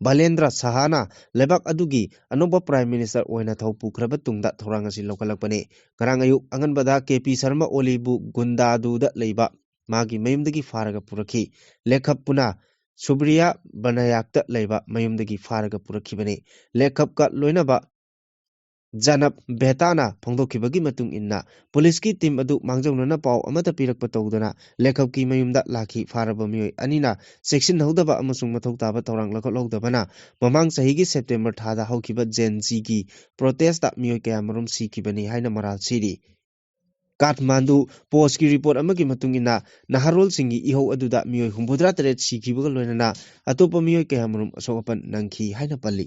ꯕꯥꯂꯦꯟꯗ꯭ꯔ ꯁꯍꯥꯅ ꯂꯩꯕꯥꯛ ꯑꯗꯨꯒꯤ ꯑꯅꯧꯕ ꯄ꯭ꯔꯥꯏꯝ ꯃꯤꯅꯤꯁꯇꯔ ꯑꯣꯏꯅ ꯊꯧ ꯄꯨꯈ꯭ꯔꯕ ꯇꯨꯡꯗ ꯊꯧꯔꯥꯡ ꯑꯁꯤ ꯂꯧꯈꯠꯂꯛꯄꯅꯤ꯫ ꯉꯔꯥꯡ ꯑꯌꯨꯛ ꯑꯉꯟꯕꯗ ꯀꯦ ꯄꯤ ꯁꯔꯃ ꯑꯣꯂꯤꯕꯨ ꯒꯨꯟꯗꯥꯗꯨꯗ ꯂꯩꯕ ꯃꯥꯒꯤ ꯃꯌꯨꯝꯗꯒꯤ ꯐꯥꯔꯒ ꯄꯨꯔꯛꯈꯤ꯫ ꯂꯦꯈꯞ ꯄꯨꯅ ꯁꯨꯕ꯭ꯔꯤꯌꯥ ꯕꯅꯌꯥꯛꯇ ꯂꯩꯕ ꯃꯌꯨꯝꯗꯒꯤ ꯐꯥꯔꯒ ꯄꯨꯔꯛꯈꯤꯕꯅꯤ꯫ ꯂꯦꯈꯞꯀ ꯂꯣꯏꯅꯕ ꯖꯥꯅꯕ ꯚꯦꯇꯥꯅ ꯐꯣꯡꯗꯣꯛꯈꯤꯕꯒꯤ ꯃꯇꯨꯡ ꯏꯟꯅ, ꯄꯨꯂꯤꯁꯀꯤ ꯇꯤꯝ ꯑꯗꯨ ꯃꯥꯡꯖꯧꯅꯅ ꯄꯥꯎ ꯑꯃꯠꯇ ꯄꯤꯔꯛꯄ ꯇꯧꯗꯅ ꯂꯦꯈꯞꯀꯤ ꯃꯌꯨꯝꯗ ꯂꯥꯛꯈꯤ꯫ ꯐꯥꯔꯕ ꯃꯤꯑꯣꯏ ꯑꯅꯤꯅ ꯆꯦꯛꯁꯤꯟꯍꯧꯗꯕ ꯑꯃꯁꯨꯡ ꯃꯊꯧ ꯇꯥꯕ ꯊꯧꯔꯥꯡ ꯂꯧꯈꯠꯍꯧꯗꯕꯅ ꯃꯃꯥꯡ ꯆꯍꯤꯒꯤ ꯁꯦꯞꯇꯦꯝꯕꯔ ꯊꯥꯗ ꯍꯧꯈꯤꯕ ꯖꯦꯟ ꯖꯤꯒꯤ ꯄ꯭ꯔꯣꯇꯦꯁꯇ ꯃꯤꯑꯣꯏ ꯀꯌꯥꯃꯔꯨꯝ ꯁꯤꯈꯤꯕꯅꯤ ꯍꯥꯏꯅ ꯃꯔꯥꯜ ꯁꯤꯔꯤ꯫ ꯀꯥꯊꯃꯥꯟꯗꯨ ꯄꯣꯁꯀꯤ ꯔꯤꯄꯣꯔꯠ ꯑꯃꯒꯤ ꯃꯇꯨꯡ ꯏꯟꯅ, ꯅꯍꯥꯔꯣꯜꯁꯤꯡꯒꯤ ꯏꯍꯧ ꯑꯗꯨꯗ ꯃꯤꯑꯣꯏ ꯍꯨꯝꯐꯨꯇꯔꯥ ꯇꯔꯦꯠ ꯁꯤꯈꯤꯕꯒ ꯂꯣꯏꯅꯅ ꯑꯇꯣꯞꯄ ꯃꯤꯑꯣꯏ ꯀꯌꯥꯃꯔꯨꯝ ꯑꯁꯣꯛ ꯑꯄꯟ ꯅꯪꯈꯤ ꯍꯥꯏꯅ ꯄꯜꯂꯤ꯫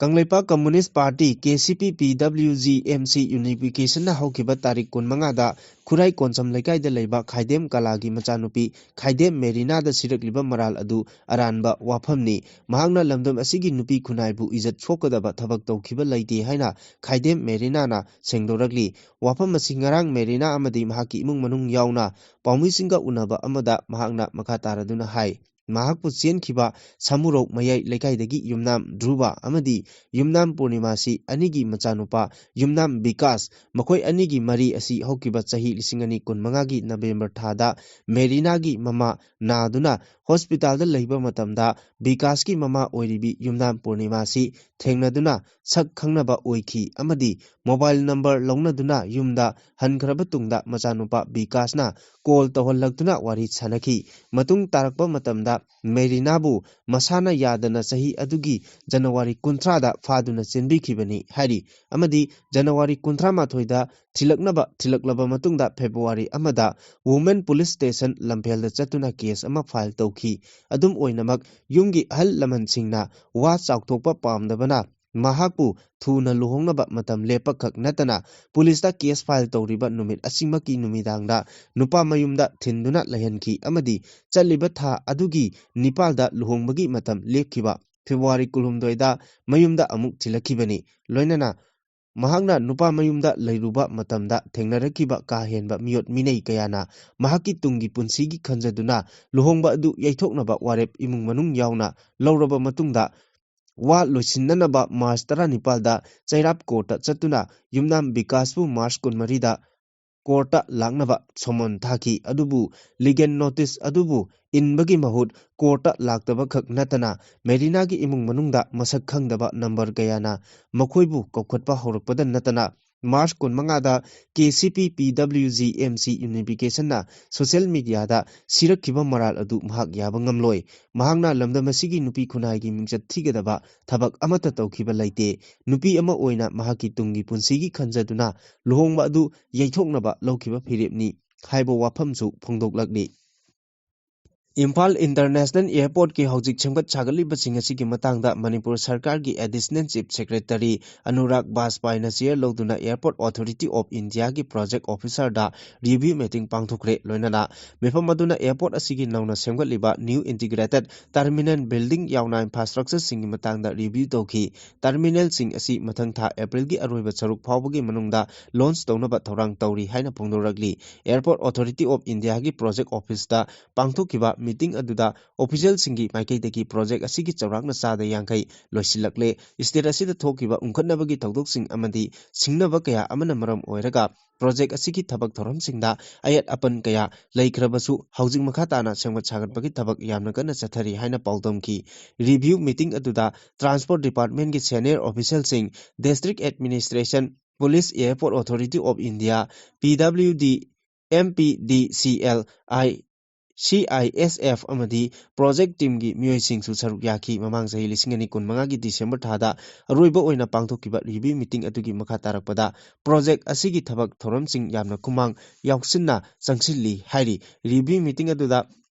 ꯀꯪꯂꯩꯄꯥꯛ ꯀꯝꯃꯨꯅꯤꯁ ꯄꯥꯔꯇꯤ, ꯀꯦ C P, P W G, M C ꯌꯨꯅꯤꯐꯤꯀꯦꯁꯟꯅ ꯍꯧꯈꯤꯕ ꯇꯥꯔꯤꯛ ꯀꯨꯟꯃꯉꯥꯗ ꯈꯨꯔꯥꯏ ꯀꯣꯟꯁꯝ ꯂꯩꯀꯥꯏꯗ ꯂꯩꯕ ꯈꯥꯏꯗꯦꯝ ꯀꯂꯥꯒꯤ ꯃꯆꯥꯅꯨꯄꯤ ꯈꯥꯏꯗꯦꯝ ꯃꯦꯔꯤꯅꯥꯗ ꯁꯤꯔꯛꯂꯤꯕ ꯃꯔꯥꯜ ꯑꯗꯨ ꯑꯔꯥꯟꯕ ꯋꯥꯐꯝꯅꯤ꯫ ꯃꯍꯥꯛꯅ ꯂꯝꯗꯝ ꯑꯁꯤꯒꯤ ꯅꯨꯄꯤ ꯈꯨꯟꯅꯥꯏꯕꯨ ꯏꯖꯠ ꯁꯣꯛꯀꯗꯕ ꯊꯕꯛ ꯇꯧꯈꯤꯕ ꯂꯩꯇꯦ ꯍꯥꯏꯅ ꯈꯥꯏꯗꯦꯝ ꯃꯦꯔꯤꯅꯥꯅ ꯁꯦꯡꯗꯣꯔꯛꯂꯤ꯫ ꯋꯥꯐꯝ ꯑꯁꯤ ꯉꯔꯥꯡ ꯃꯦꯔꯤꯅꯥ ꯑꯃꯗꯤ ꯃꯍꯥꯛꯀꯤ ꯏꯃꯨꯡ ꯃꯅꯨꯡ ꯌꯥꯎꯅ ꯄꯥꯎꯃꯤꯁꯤꯡꯒ ꯎꯅꯕ ꯑꯃꯗ ꯃꯍꯥꯛꯅ ꯃꯈꯥ ꯇꯥꯔꯗꯨꯅ ꯍꯥꯏ꯫ ꯃꯍꯥꯛꯄꯨ ꯆꯦꯟꯈꯤꯕ ꯁꯃꯨꯔꯧ ꯃꯌꯥꯏ ꯂꯩꯀꯥꯏꯗꯒꯤ ꯌꯨꯝꯅꯥꯝ ꯙ꯭ꯔꯨꯕ ꯑꯃꯗꯤ ꯌꯨꯝꯅꯥꯝ ꯄꯨꯔꯅꯤꯃꯥꯁꯤ ꯑꯅꯤꯒꯤ ꯃꯆꯥꯅꯨꯄꯥ ꯌꯨꯝꯅꯥꯝ ꯕꯤꯀꯥꯁ, ꯃꯈꯣꯏ ꯑꯅꯤꯒꯤ ꯃꯔꯤ ꯑꯁꯤ ꯍꯧꯈꯤꯕ ꯆꯍꯤ ꯂꯤꯁꯤꯡ ꯑꯅꯤ ꯀꯨꯟꯃꯉꯥꯒꯤ ꯅꯕꯦꯝꯕꯔ ꯊꯥꯗ ꯃꯦꯔꯤꯅꯥꯒꯤ ꯃꯃꯥ ꯅꯥꯗꯨꯅ ꯍꯣꯁꯄꯤꯇꯥꯜꯗ ꯂꯩꯕ ꯃꯇꯝꯗ ꯕꯤꯀꯥꯁꯀꯤ ꯃꯃꯥ ꯑꯣꯏꯔꯤꯕꯤ ꯌꯨꯝꯅꯥꯝ ꯄꯨꯔꯅꯤꯃꯥꯁꯤ ꯊꯦꯡꯅꯗꯨꯅ ꯁꯛ ꯈꯪꯅꯕ ꯑꯣꯏꯈꯤ ꯑꯃꯗꯤ ꯃꯣꯕꯥꯏꯜ ꯅꯝꯕꯔ ꯂꯧꯅꯗꯨꯅ ꯌꯨꯝꯗ ꯍꯟꯈ꯭ꯔꯕ ꯇꯨꯡꯗ ꯃꯆꯥꯅꯨꯄꯥ ꯕꯤꯀꯥꯁꯅ ꯀꯣꯜ ꯇꯧꯍꯜꯂꯛꯇꯨꯅ ꯋꯥꯔꯤ ꯁꯥꯅꯈꯤ꯫ ꯃꯇꯨꯡ ꯇꯥꯔꯛꯄ ꯃꯇꯝꯗ ꯃꯦꯔꯤꯅꯥꯕꯨ ꯃꯁꯥꯅ ꯌꯥꯗꯅ ꯆꯍꯤ ꯑꯗꯨꯒꯤ ꯖꯅꯋꯥꯔꯤ ꯀꯨꯟꯊ꯭ꯔꯥꯗ ꯐꯥꯗꯨꯅ ꯆꯦꯟꯕꯤꯈꯤꯕꯅꯤ ꯍꯥꯏꯔꯤ ꯑꯃꯗꯤ ꯖꯅꯋꯥꯔꯤ ꯀꯨꯟꯊ꯭ꯔꯥ ꯃꯥꯊꯣꯏꯗ ꯊꯤꯜꯂꯛꯅꯕ ꯊꯤꯜꯂꯛꯂꯕ ꯃꯇꯨꯡꯗ ꯐꯦꯕ꯭ꯔꯨꯋꯥꯔꯤ ꯑꯃꯗ ꯋꯨꯃꯦꯟ ꯄꯨꯂꯤꯁ ꯁ꯭ꯇꯦꯁꯟ ꯂꯝꯐꯦꯜꯗ ꯆꯠꯇꯨꯅ ꯀꯦꯁ ꯑꯃ ꯐꯥꯏꯜ ꯇꯧꯈꯤ꯫ ꯑꯗꯨꯝ ꯑꯣꯏꯅꯃꯛ, ꯌꯨꯝꯒꯤ ꯑꯍꯜ ꯂꯃꯟꯁꯤꯡꯅ ꯋꯥ ꯆꯥꯎꯊꯣꯛꯄ ꯄꯥꯝꯗꯕꯅ ꯃꯍꯥꯛꯄꯨ ꯊꯨꯅ ꯂꯨꯍꯣꯡꯅꯕ ꯃꯇꯝ ꯂꯦꯞꯄꯈꯛ ꯅꯠꯇꯅ ꯄꯨꯂꯤꯁꯇ ꯀꯦꯁ ꯐꯥꯏꯜ ꯇꯧꯔꯤꯕ ꯅꯨꯃꯤꯠ ꯑꯁꯤꯃꯛꯀꯤ ꯅꯨꯃꯤꯗꯥꯡꯗ ꯅꯨꯄꯥ ꯃꯌꯨꯝꯗ ꯊꯤꯟꯗꯨꯅ ꯂꯩꯍꯟꯈꯤ ꯑꯃꯗꯤ ꯆꯠꯂꯤꯕ ꯊꯥ ꯑꯗꯨꯒꯤ ꯅꯤꯄꯥꯜꯗ ꯂꯨꯍꯣꯡꯕꯒꯤ ꯃꯇꯝ ꯂꯦꯞꯈꯤꯕ ꯐꯦꯕ꯭ꯔꯨꯋꯥꯔꯤ ꯀꯨꯟꯍꯨꯝꯗꯣꯏꯗ ꯃꯌꯨꯝꯗ ꯑꯃꯨꯛ ꯊꯤꯜꯂꯛꯈꯤꯕꯅꯤ꯫ ꯂꯣꯏꯅꯅ ꯃꯍꯥꯛꯅ ꯅꯨꯄꯥ ꯃꯌꯨꯝꯗ ꯂꯩꯔꯨꯕ ꯃꯇꯝꯗ ꯊꯦꯡꯅꯔꯛꯈꯤꯕ ꯀꯥ ꯍꯦꯟꯕ ꯃꯤꯑꯣꯠ ꯃꯤꯅꯩ ꯀꯌꯥꯅ ꯃꯍꯥꯛꯀꯤ ꯇꯨꯡꯒꯤ ꯄꯨꯟꯁꯤꯒꯤ ꯈꯟꯖꯗꯨꯅ ꯂꯨꯍꯣꯡꯕ ꯑꯗꯨ ꯌꯩꯊꯣꯛꯅꯕ ꯋꯥꯔꯦꯞ ꯏꯃꯨꯡ ꯃꯅꯨꯡ ꯌꯥꯎꯅ ꯂꯧꯔꯕ ꯃꯇꯨꯡꯗ ꯋꯥ ꯂꯣꯏꯁꯤꯟꯅꯅꯕ ꯃꯥꯔꯆ ꯇꯔꯥꯅꯤꯄꯥꯜꯗ ꯆꯩꯔꯥꯞ ꯀꯣꯔꯠꯇ ꯆꯠꯇꯨꯅ ꯌꯨꯝꯅꯥꯝ ꯕꯤꯀꯥꯁꯄꯨ ꯃꯥꯔꯆ ꯀꯨꯟꯃꯔꯤꯗ ꯀꯣꯔꯠꯇ ꯂꯥꯛꯅꯕ ꯁꯣꯃꯣꯟ ꯊꯥꯈꯤ꯫ ꯑꯗꯨꯕꯨ ꯂꯤꯒꯦꯜ ꯅꯣꯇꯤꯁ ꯑꯗꯨꯕꯨ ꯏꯟꯕꯒꯤ ꯃꯍꯨꯠ ꯀꯣꯔꯠꯇ ꯂꯥꯛꯇꯕ ꯈꯛ ꯅꯠꯇꯅ ꯃꯦꯔꯤꯅꯥꯒꯤ ꯏꯃꯨꯡ ꯃꯅꯨꯡꯗ ꯃꯁꯛ ꯈꯪꯗꯕ ꯅꯝꯕꯔ ꯀꯌꯥꯅ ꯃꯈꯣꯏꯕꯨ ꯀꯧꯈꯠꯄ ꯍꯧꯔꯛꯄꯗ ꯅꯠꯇꯅ ꯃꯥꯔꯆ ꯀꯨꯟꯃꯉꯥꯗ K C P P W G M C ꯌꯨꯅꯤꯐꯤꯀꯦꯁꯟꯅ ꯁꯣꯁꯤꯌꯦꯜ ꯃꯤꯗꯤꯌꯥꯗ ꯁꯤꯔꯛꯈꯤꯕ ꯃꯔꯥꯜ ꯑꯗꯨ ꯃꯍꯥꯛ ꯌꯥꯕ ꯉꯝꯂꯣꯏ꯫ ꯃꯍꯥꯛꯅ ꯂꯝꯗꯝ ꯑꯁꯤꯒꯤ ꯅꯨꯄꯤ ꯈꯨꯟꯅꯥꯏꯒꯤ ꯃꯤꯡꯆꯠ ꯊꯤꯒꯗꯕ ꯊꯕꯛ ꯑꯃꯠꯇ ꯇꯧꯈꯤꯕ ꯂꯩꯇꯦ꯫ ꯅꯨꯄꯤ ꯑꯃ ꯑꯣꯏꯅ ꯃꯍꯥꯛꯀꯤ ꯇꯨꯡꯒꯤ ꯄꯨꯟꯁꯤꯒꯤ ꯈꯟꯖꯗꯨꯅ ꯂꯨꯍꯣꯡꯕ ꯑꯗꯨ ꯌꯩꯊꯣꯛꯅꯕ ꯂꯧꯈꯤꯕ ꯐꯤꯔꯦꯞꯅꯤ ꯍꯥꯏꯕ ꯋꯥꯐꯝꯁꯨ ꯐꯣꯡꯗꯣꯛꯂꯛꯂꯤ꯫ ꯏꯝꯐꯥꯜ ꯏꯟꯇꯔꯅꯦꯁꯅꯦꯜ ꯑꯦꯌꯔꯄꯣꯔꯠꯀꯤ ꯍꯧꯖꯤꯛ ꯁꯦꯝꯒꯠ ꯁꯥꯒꯠꯂꯤꯕꯁꯤꯡ ꯑꯁꯤꯒꯤ ꯃꯇꯥꯡꯗ ꯃꯅꯤꯄꯨꯔ ꯁꯔꯀꯥꯔꯒꯤ additional chief secretary Anurag ꯕꯥꯖꯄꯥꯏꯅ chair ꯂꯧꯗꯨꯅ ꯑꯦꯌꯔꯄꯣꯔꯠ ꯑꯣꯊꯣꯔꯤꯇꯤ ꯑꯣꯐ ꯏꯟꯗꯤꯌꯥꯒꯤ ꯄ꯭ꯔꯣꯖꯦꯛ ꯑꯣꯐꯤꯁꯔꯗ ꯔꯤꯚ꯭ꯌꯨ ꯃꯤꯇꯤꯡ ꯄꯥꯡꯊꯣꯛꯈ꯭ꯔꯦ꯫ ꯂꯣꯏꯅꯅ ꯃꯤꯐꯝ ꯑꯗꯨꯅ ꯑꯦꯌꯔꯄꯣꯔꯠ ꯑꯁꯤꯒꯤ ꯅꯧꯅ ꯁꯦꯝꯒꯠꯂꯤꯕ ꯅ꯭ꯌꯨ ꯏꯟꯇꯤꯒ꯭ꯔꯦꯇꯦꯗ ꯇꯔꯃꯤꯅꯦꯜ ꯕꯤꯜꯗꯤꯡ ꯌꯥꯎꯅ ꯏꯟꯐ꯭ꯔꯥꯁ꯭ꯇ꯭ꯔꯛꯆꯔꯁꯤꯡꯒꯤ ꯃꯇꯥꯡꯗ ꯔꯤꯚ꯭ꯌꯨ ꯇꯧꯈꯤ꯫ ꯇꯔꯃꯤꯅꯦꯜꯁꯤꯡ ꯑꯁꯤ ꯃꯊꯪ ꯊꯥ ꯑꯦꯄ꯭ꯔꯤꯜꯒꯤ ꯑꯔꯣꯏꯕ ꯁꯔꯨꯛ ꯐꯥꯎꯕꯒꯤ ꯃꯅꯨꯡꯗ ꯂꯣꯟꯆ ꯇꯧꯅꯕ ꯊꯧꯔꯥꯡ ꯇꯧꯔꯤ ꯍꯥꯏꯅ ꯐꯣꯡꯗꯣꯔꯛꯂꯤ꯫ ꯑꯦꯌꯔꯄꯣꯔꯠ ꯑꯣꯊꯣꯔꯤꯇꯤ ꯑꯣꯐ ꯏꯟꯗꯤꯌꯥꯒꯤ ꯄ꯭ꯔꯣꯖꯦꯛ ꯑꯣꯐꯤꯁꯇ ꯄꯥꯡꯊꯣꯛꯈꯤꯕ ꯃꯤꯇꯤꯡ ꯑꯗꯨꯗ ꯑꯣꯐꯤꯁꯤꯌꯦꯜꯁꯤꯡꯒꯤ ꯃꯥꯏꯀꯩꯗꯒꯤ ꯄ꯭ꯔꯣꯖꯦꯛ ꯑꯁꯤꯒꯤ ꯆꯥꯎꯔꯥꯛꯅ ꯆꯥꯗ ꯌꯥꯡꯈꯩ ꯂꯣꯏꯁꯤꯜꯂꯛꯂꯦ꯫ ꯁ꯭ꯇꯦꯠ ꯑꯁꯤꯗ ꯊꯣꯛꯈꯤꯕ ꯎꯪꯈꯠꯅꯕꯒꯤ ꯊꯧꯗꯣꯛꯁꯤꯡ ꯑꯃꯗꯤ ꯁꯤꯡꯅꯕ ꯀꯌꯥ ꯑꯃꯅ ꯃꯔꯝ ꯑꯣꯏꯔꯒ ꯄ꯭ꯔꯣꯖꯦꯛ ꯑꯁꯤꯒꯤ ꯊꯕꯛ ꯊꯧꯔꯝꯁꯤꯡꯗ ꯑꯌꯦꯠ ꯑꯄꯟ ꯀꯌꯥ ꯂꯩꯈ꯭ꯔꯕꯁꯨ, ꯍꯧꯖꯤꯛ ꯃꯈꯥ ꯇꯥꯅ ꯁꯦꯝꯒꯠ ꯁꯥꯒꯠꯄꯒꯤ ꯊꯕꯛ ꯌꯥꯝꯅ ꯀꯟꯅ ꯆꯠꯊꯔꯤ ꯍꯥꯏꯅ ꯄꯥꯎꯗꯝꯈꯤ꯫ ꯔꯤꯚꯤꯌꯨ ꯃꯤꯇꯤꯡ ꯑꯗꯨꯗ ꯇ꯭ꯔꯥꯟꯁꯄꯣꯔꯠ ꯗꯤꯄꯥꯔꯠꯃꯦꯟꯒꯤ ꯁꯦꯅꯤꯌꯔ ꯑꯣꯐꯤꯁꯤꯌꯦꯜꯁꯤꯡ, district administration, police, airport authority of India, P W D, M P D C L I, C I S F ꯑꯃꯗꯤ ꯄ꯭ꯔꯣꯖꯦꯛ ꯇꯤꯝꯒꯤ ꯃꯤꯑꯣꯏꯁꯤꯡꯁꯨ ꯁꯔꯨꯛ ꯌꯥꯈꯤ꯫ ꯃꯃꯥꯡ ꯆꯍꯤ ꯂꯤꯁꯤꯡ ꯑꯅꯤ ꯀꯨꯟꯃꯉꯥꯒꯤ ꯗꯤꯁꯦꯝꯕꯔ ꯊꯥꯗ ꯑꯔꯣꯏꯕ ꯑꯣꯏꯅ ꯄꯥꯡꯊꯣꯛꯈꯤꯕ ꯔꯤꯚꯤꯌꯨ ꯃꯤꯇꯤꯡ ꯑꯗꯨꯒꯤ ꯃꯈꯥ ꯇꯥꯔꯛꯄꯗ ꯄ꯭ꯔꯣꯖꯦꯛ ꯑꯁꯤꯒꯤ ꯊꯕꯛ ꯊꯧꯔꯝꯁꯤꯡ ꯌꯥꯝꯅ ꯈꯨꯃꯥꯡ ꯌꯥꯎꯁꯤꯟꯅ ꯆꯪꯁꯤꯜꯂꯤ ꯍꯥꯏꯔꯤ꯫ ꯔꯤꯚꯤꯌꯨ ꯃꯤꯇꯤꯡ ꯑꯗꯨꯗ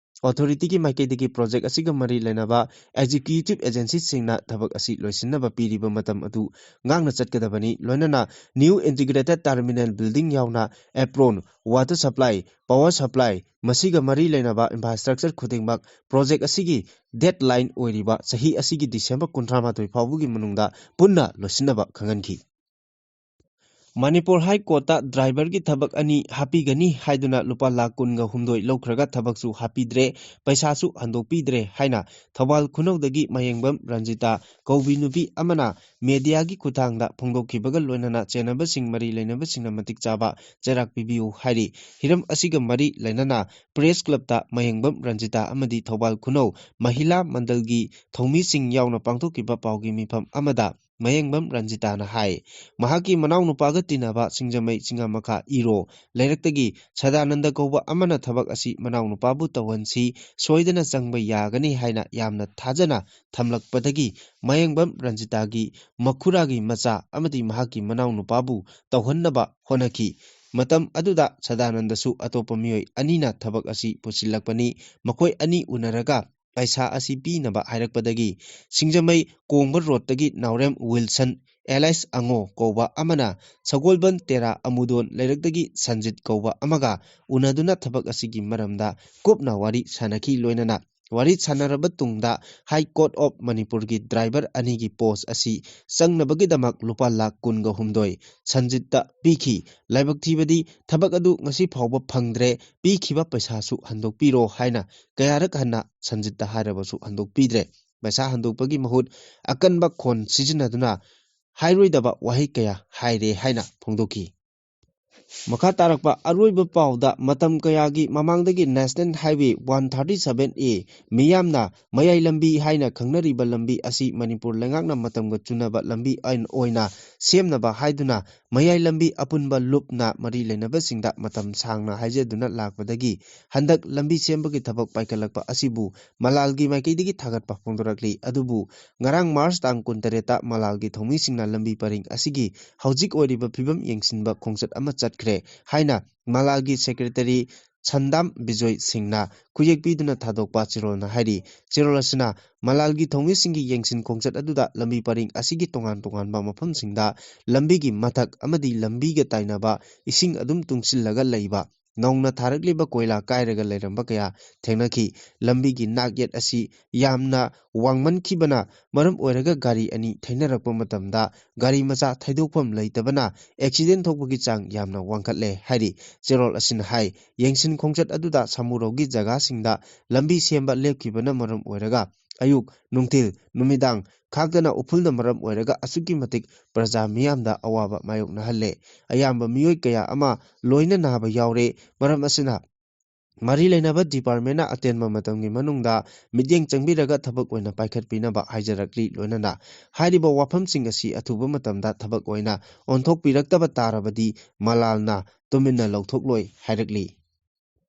ꯑꯣꯊꯣꯔꯤꯇꯤꯒꯤ ꯃꯥꯏꯀꯩꯗꯒꯤ ꯄ꯭ꯔꯣꯖꯦꯛ ꯑꯁꯤꯒ ꯃꯔꯤ ꯂꯩꯅꯕ ꯑꯦꯛꯖꯤꯀ꯭ꯌꯨꯇꯤꯚ ꯑꯦꯖꯦꯟꯁꯤꯁꯤꯡꯅ ꯊꯕꯛ ꯑꯁꯤ ꯂꯣꯏꯁꯤꯟꯅꯕ ꯄꯤꯔꯤꯕ ꯃꯇꯝ ꯑꯗꯨ ꯉꯥꯛꯅ ꯆꯠꯀꯗꯕꯅꯤ꯫ ꯂꯣꯏꯅꯅ ꯅ꯭ꯌꯨ ꯏꯟꯇꯤꯒ꯭ꯔꯦꯇꯦꯗ ꯇꯔꯃꯤꯅꯦꯜ ꯕꯤꯜꯗꯤꯡ ꯌꯥꯎꯅ apron, water supply, power supply, ꯃꯁꯤꯒ ꯃꯔꯤ ꯂꯩꯅꯕ ꯏꯟꯐ꯭ꯔꯥꯁ꯭ꯇ꯭ꯔꯛꯆꯔ ꯈꯨꯗꯤꯡꯃꯛ ꯄ꯭ꯔꯣꯖꯦꯛ ꯑꯁꯤꯒꯤ ꯗꯦꯗꯂꯥꯏꯟ ꯑꯣꯏꯔꯤꯕ ꯆꯍꯤ ꯑꯁꯤꯒꯤ ꯗꯤꯁꯦꯝꯕꯔ ꯀꯨꯟꯊ꯭ꯔꯥ ꯃꯥꯊꯣꯏ ꯐꯥꯎꯕꯒꯤ ꯃꯅꯨꯡꯗ ꯄꯨꯟꯅ ꯂꯣꯏꯁꯤꯟꯅꯕ ꯈꯪꯍꯟꯈꯤ꯫ ꯃꯅꯤꯄꯨꯔ ꯍꯥꯏ ꯀꯣꯔꯠꯇ ꯗ꯭ꯔꯥꯏꯚꯔꯒꯤ ꯊꯕꯛ ꯑꯅꯤ ꯍꯥꯞꯄꯤꯒꯅꯤ ꯍꯥꯏꯗꯨꯅ ꯂꯨꯄꯥ ꯂꯥꯈ ꯀꯨꯟꯒ ꯍꯨꯝꯗꯣꯏ ꯂꯧꯈ꯭ꯔꯒ ꯊꯕꯛꯁꯨ ꯍꯥꯞꯄꯤꯗ꯭ꯔꯦ, ꯄꯩꯁꯥꯁꯨ ꯍꯟꯗꯣꯛꯄꯤꯗ꯭ꯔꯦ ꯍꯥꯏꯅ ꯊꯧꯕꯥꯜ ꯈꯨꯅꯧꯗꯒꯤ ꯃꯌꯦꯡꯕꯝ ꯔꯟꯖꯤꯇꯥ ꯀꯧꯕꯤ ꯅꯨꯄꯤ ꯑꯃꯅ ꯃꯦꯗꯤꯌꯥꯒꯤ ꯈꯨꯠꯊꯥꯡꯗ ꯐꯣꯡꯗꯣꯛꯈꯤꯕꯒ ꯂꯣꯏꯅꯅ ꯆꯦꯟꯅꯕꯁꯤꯡ ꯃꯔꯤ ꯂꯩꯅꯕꯁꯤꯡꯅ ꯃꯇꯤꯛ ꯆꯥꯕ ꯆꯩꯔꯥꯛ ꯄꯤꯕꯤꯌꯨ ꯍꯥꯏꯔꯤ꯫ ꯍꯤꯔꯝ ꯑꯁꯤꯒ ꯃꯔꯤ ꯂꯩꯅꯅ ꯄ꯭ꯔꯦꯁ ꯀ꯭ꯂꯕꯇ ꯃꯌꯦꯡꯕꯝ ꯔꯟꯖꯤꯇꯥ ꯑꯃꯗꯤ ꯊꯧꯕꯥꯜ ꯈꯨꯅꯧ ꯃꯍꯤꯂꯥ ꯃꯟꯗꯜꯒꯤ ꯊꯧꯃꯤꯁꯤꯡ ꯌꯥꯎꯅ ꯄꯥꯡꯊꯣꯛꯈꯤꯕ ꯄꯥꯎꯒꯤ ꯃꯤꯐꯝ ꯑꯃꯗ ꯃꯌꯦꯡꯕꯝ ꯔꯟꯖꯤꯇꯥꯅ ꯍꯥꯏ, ꯃꯍꯥꯛꯀꯤ ꯃꯅꯥꯎꯅꯨꯄꯥꯒ ꯇꯤꯟꯅꯕ ꯁꯤꯡꯖꯃꯩ ꯆꯤꯉꯥꯃꯈꯥ ꯏꯔꯣ ꯂꯩꯔꯛꯇꯒꯤ ꯁꯗꯥꯅꯟꯗ ꯀꯧꯕ ꯑꯃꯅ ꯊꯕꯛ ꯑꯁꯤ ꯃꯅꯥꯎꯅꯨꯄꯥꯕꯨ ꯇꯧꯍꯟꯁꯤ, ꯁꯣꯏꯗꯅ ꯆꯪꯕ ꯌꯥꯒꯅꯤ ꯍꯥꯏꯅ ꯌꯥꯝꯅ ꯊꯥꯖꯅ ꯊꯝꯂꯛꯄꯗꯒꯤ ꯃꯌꯦꯡꯕꯝ ꯔꯟꯖꯤꯇꯥꯒꯤ ꯃꯈꯨꯔꯥꯒꯤ ꯃꯆꯥ ꯑꯃꯗꯤ ꯃꯍꯥꯛꯀꯤ ꯃꯅꯥꯎꯅꯨꯄꯥꯕꯨ ꯇꯧꯍꯟꯅꯕ ꯍꯣꯠꯅꯈꯤ꯫ ꯃꯇꯝ ꯑꯗꯨꯗ ꯁꯗꯥꯅꯟꯗꯁꯨ ꯑꯇꯣꯞꯄ ꯃꯤꯑꯣꯏ ꯑꯅꯤꯅ ꯊꯕꯛ ꯑꯁꯤ ꯄꯨꯁꯤꯜꯂꯛꯄꯅꯤ꯫ ꯃꯈꯣꯏ ꯑꯅꯤ ꯎꯅꯔꯒ ꯄꯩꯁꯥ ꯑꯁꯤ ꯄꯤꯅꯕ ꯍꯥꯏꯔꯛꯄꯗꯒꯤ ꯁꯤꯡꯖꯃꯩ ꯀꯣꯡꯕ ꯔꯣꯗꯇꯒꯤ ꯅꯥꯎꯔꯦꯝ ꯋꯤꯜꯁꯟ ꯑꯦꯂꯥꯏꯁ ꯑꯉꯣ ꯀꯧꯕ ꯑꯃꯅ ꯁꯒꯣꯜꯕꯟ ꯇꯦꯔꯥ ꯑꯃꯨꯗꯣꯟ ꯂꯩꯔꯛꯇꯒꯤ ꯁꯟꯖꯤꯠ ꯀꯧꯕ ꯑꯃꯒ ꯎꯅꯗꯨꯅ ꯊꯕꯛ ꯑꯁꯤꯒꯤ ꯃꯔꯝꯗ ꯀꯨꯞꯅ ꯋꯥꯔꯤ ꯁꯥꯟꯅꯈꯤ꯫ ꯂꯣꯏꯅꯅ ꯋꯥꯔꯤ ꯁꯥꯟꯅꯔꯕ ꯇꯨꯡꯗ High Court of ꯃꯅꯤꯄꯨꯔꯒꯤ ꯗ꯭ꯔꯥꯏꯚꯔ ꯑꯅꯤꯒꯤ ꯄꯣꯁ ꯑꯁꯤ ꯆꯪꯅꯕꯒꯤꯗꯃꯛ ꯂꯨꯄꯥ ꯂꯥꯈ ꯀꯨꯟꯒ ꯍꯨꯝꯗꯣꯏ ꯁꯟꯖꯤꯠꯇ ꯄꯤꯈꯤ꯫ ꯂꯥꯏꯕꯛ ꯊꯤꯕꯗꯤ ꯊꯕꯛ ꯑꯗꯨ ꯉꯁꯤ ꯐꯥꯎꯕ ꯐꯪꯗ꯭ꯔꯦ, ꯄꯤꯈꯤꯕ ꯄꯩꯁꯥꯁꯨ ꯍꯟꯗꯣꯛꯄꯤꯔꯣ ꯍꯥꯏꯅ ꯀꯌꯥꯔꯛ ꯍꯟꯅ ꯁꯟꯖꯤꯠꯇ ꯍꯥꯏꯔꯕꯁꯨ ꯍꯟꯗꯣꯛꯄꯤꯗ꯭ꯔꯦ꯫ ꯄꯩꯁꯥ ꯍꯟꯗꯣꯛꯄꯒꯤ ꯃꯍꯨꯠ ꯑꯀꯟꯕ ꯈꯣꯟ ꯁꯤꯖꯤꯟꯅꯗꯨꯅ ꯍꯥꯏꯔꯣꯏꯗꯕ ꯋꯥꯍꯩ ꯀꯌꯥ ꯍꯥꯏꯔꯦ ꯍꯥꯏꯅ ꯐꯣꯡꯗꯣꯛꯈꯤ꯫ ꯃꯈꯥ ꯇꯥꯔꯛꯄ ꯑꯔꯣꯏꯕ ꯄꯥꯎꯗ, ꯃꯇꯝ ꯀꯌꯥꯒꯤ ꯃꯃꯥꯡꯗꯒꯤ National Highway one thirty seven A, ꯃꯤꯌꯥꯝꯅ ꯃꯌꯥꯏ ꯂꯝꯕꯤ ꯍꯥꯏꯅ ꯈꯪꯅꯔꯤꯕ ꯂꯝꯕꯤ ꯑꯁꯤ ꯃꯅꯤꯄꯨꯔ ꯂꯩꯉꯥꯛꯅ ꯃꯇꯝꯒ ꯆꯨꯅꯕ ꯂꯝꯕꯤ ꯑꯣꯏꯅ ꯁꯦꯝꯅꯕ ꯍꯥꯏꯗꯨꯅ ꯃꯌꯥꯏ ꯂꯝꯕꯤ ꯑꯄꯨꯟꯕ ꯂꯨꯞꯅ ꯃꯔꯤ ꯂꯩꯅꯕꯁꯤꯡꯗ ꯃꯇꯝ ꯁꯥꯡꯅ ꯍꯥꯏꯖꯗꯨꯅ ꯂꯥꯛꯄꯗꯒꯤ ꯍꯟꯗꯛ ꯂꯝꯕꯤ ꯁꯦꯝꯕꯒꯤ ꯊꯕꯛ ꯄꯥꯏꯈꯠꯂꯛꯄ ꯑꯁꯤꯕꯨ ꯃꯂꯥꯜꯒꯤ ꯃꯥꯏꯀꯩꯗꯒꯤ ꯊꯥꯒꯠꯄ ꯐꯣꯡꯗꯣꯔꯛꯂꯤ꯫ ꯑꯗꯨꯕꯨ ꯉꯔꯥꯡ ꯃꯥꯔꯆ ꯇꯥꯡ ꯀꯨꯟꯇꯔꯦꯠꯇ ꯃꯂꯥꯜꯒꯤ ꯊꯧꯃꯤꯁꯤꯡꯅ ꯂꯝꯕꯤ ꯄꯔꯤꯡ ꯑꯁꯤꯒꯤ ꯍꯧꯖꯤꯛ ꯑꯣꯏꯔꯤꯕ ꯐꯤꯕꯝ ꯌꯦꯡꯁꯤꯟꯕ ꯈꯣꯡꯆꯠ ꯑꯃ ꯆꯠꯈ꯭ꯔꯦ ꯍꯥꯏꯅ ꯃꯂꯥꯜꯒꯤ ꯁꯦꯀ꯭ꯔꯦꯇꯔꯤ ꯁꯟꯗꯥꯝ ꯕꯤꯖꯣꯏ ꯁꯤꯡꯅ ꯈꯨꯌꯦꯛ ꯄꯤꯗꯨꯅ ꯊꯥꯗꯣꯛꯄ ꯆꯦꯔꯣꯜꯅ ꯍꯥꯏꯔꯤ꯫ ꯆꯦꯔꯣꯜ ꯑꯁꯤꯅ ꯃꯂꯥꯜꯒꯤ ꯊꯧꯃꯤꯁꯤꯡꯒꯤ ꯌꯦꯡꯁꯤꯟ ꯈꯣꯡꯆꯠ ꯑꯗꯨꯗ ꯂꯝꯕꯤ ꯄꯔꯤꯡ ꯑꯁꯤꯒꯤ ꯇꯣꯉꯥꯟ ꯇꯣꯉꯥꯟꯕ ꯃꯐꯝꯁꯤꯡꯗ ꯂꯝꯕꯤꯒꯤ ꯃꯊꯛ ꯑꯃꯗꯤ ꯂꯝꯕꯤꯒ ꯇꯥꯏꯅꯕ ꯏꯁꯤꯡ ꯑꯗꯨꯝ ꯇꯨꯡꯁꯤꯜꯂꯒ ꯂꯩꯕ, ꯅꯧꯅ ꯊꯥꯔꯛꯂꯤꯕ ꯀꯣꯏꯂꯥ ꯀꯥꯏꯔꯒ ꯂꯩꯔꯝꯕ ꯀꯌꯥ ꯊꯦꯡꯅꯈꯤ꯫ ꯂꯝꯕꯤꯒꯤ ꯅꯥꯛꯌꯦꯠ ꯑꯁꯤ ꯌꯥꯝꯅ ꯋꯥꯡꯃꯟꯈꯤꯕꯅ ꯃꯔꯝ ꯑꯣꯏꯔꯒ ꯒꯥꯔꯤ ꯑꯅꯤ ꯊꯩꯅꯔꯛꯄ ꯃꯇꯝꯗ ꯒꯥꯔꯤ ꯃꯆꯥ ꯊꯩꯗꯣꯛꯐꯝ ꯂꯩꯇꯕꯅ ꯑꯦꯛꯁꯤꯗꯦꯟ ꯊꯣꯛꯄꯒꯤ ꯆꯥꯡ ꯌꯥꯝꯅ ꯋꯥꯡꯈꯠꯂꯦ ꯍꯥꯏꯔꯤ꯫ ꯆꯦꯔꯣꯜ ꯑꯁꯤꯅ ꯍꯥꯏ, ꯌꯦꯡꯁꯤꯟ ꯈꯣꯡꯆꯠ ꯑꯗꯨꯗ ꯁꯥꯃꯨꯔꯧꯒꯤ ꯖꯒꯥꯁꯤꯡꯗ ꯂꯝꯕꯤ ꯁꯦꯝꯕ ꯂꯦꯞꯈꯤꯕꯅ ꯃꯔꯝ ꯑꯣꯏꯔꯒ ꯑꯌꯨꯛ, ꯅꯨꯡꯊꯤꯜ, ꯅꯨꯃꯤꯗꯥꯡ ꯈꯥꯛꯇꯅ ꯎꯐꯨꯜꯅ ꯃꯔꯝ ꯑꯣꯏꯔꯒ ꯑꯁꯨꯛꯀꯤ ꯃꯇꯤꯛ ꯄ꯭ꯔꯖꯥ ꯃꯤꯌꯥꯝꯗ ꯑꯋꯥꯕ ꯃꯥꯌꯣꯛꯅꯍꯜꯂꯦ꯫ ꯑꯌꯥꯝꯕ ꯃꯤꯑꯣꯏ ꯀꯌꯥ ꯑꯃ ꯂꯣꯏꯅ ꯅꯥꯕ ꯌꯥꯎꯔꯦ꯫ ꯃꯔꯝ ꯑꯁꯤꯅ ꯃꯔꯤ ꯂꯩꯅꯕ ꯗꯤꯄꯥꯔꯠꯃꯦꯟꯅ ꯑꯇꯦꯟꯕ ꯃꯇꯝꯒꯤ ꯃꯅꯨꯡꯗ ꯃꯤꯠꯌꯦꯡ ꯆꯪꯕꯤꯔꯒ ꯊꯕꯛ ꯑꯣꯏꯅ ꯄꯥꯏꯈꯠꯄꯤꯅꯕ ꯍꯥꯏꯖꯔꯛꯂꯤ꯫ ꯂꯣꯏꯅꯅ ꯍꯥꯏꯔꯤꯕ ꯋꯥꯐꯝꯁꯤꯡ ꯑꯁꯤ ꯑꯊꯨꯕ ꯃꯇꯝꯗ ꯊꯕꯛ ꯑꯣꯏꯅ ꯑꯣꯟꯊꯣꯛꯄꯤꯔꯛꯇꯕ ꯇꯥꯔꯕꯗꯤ ꯃꯂꯥꯜꯅ ꯇꯨꯃꯤꯟꯅ ꯂꯧꯊꯣꯛꯂꯣꯏ ꯍꯥꯏꯔꯛꯂꯤ꯫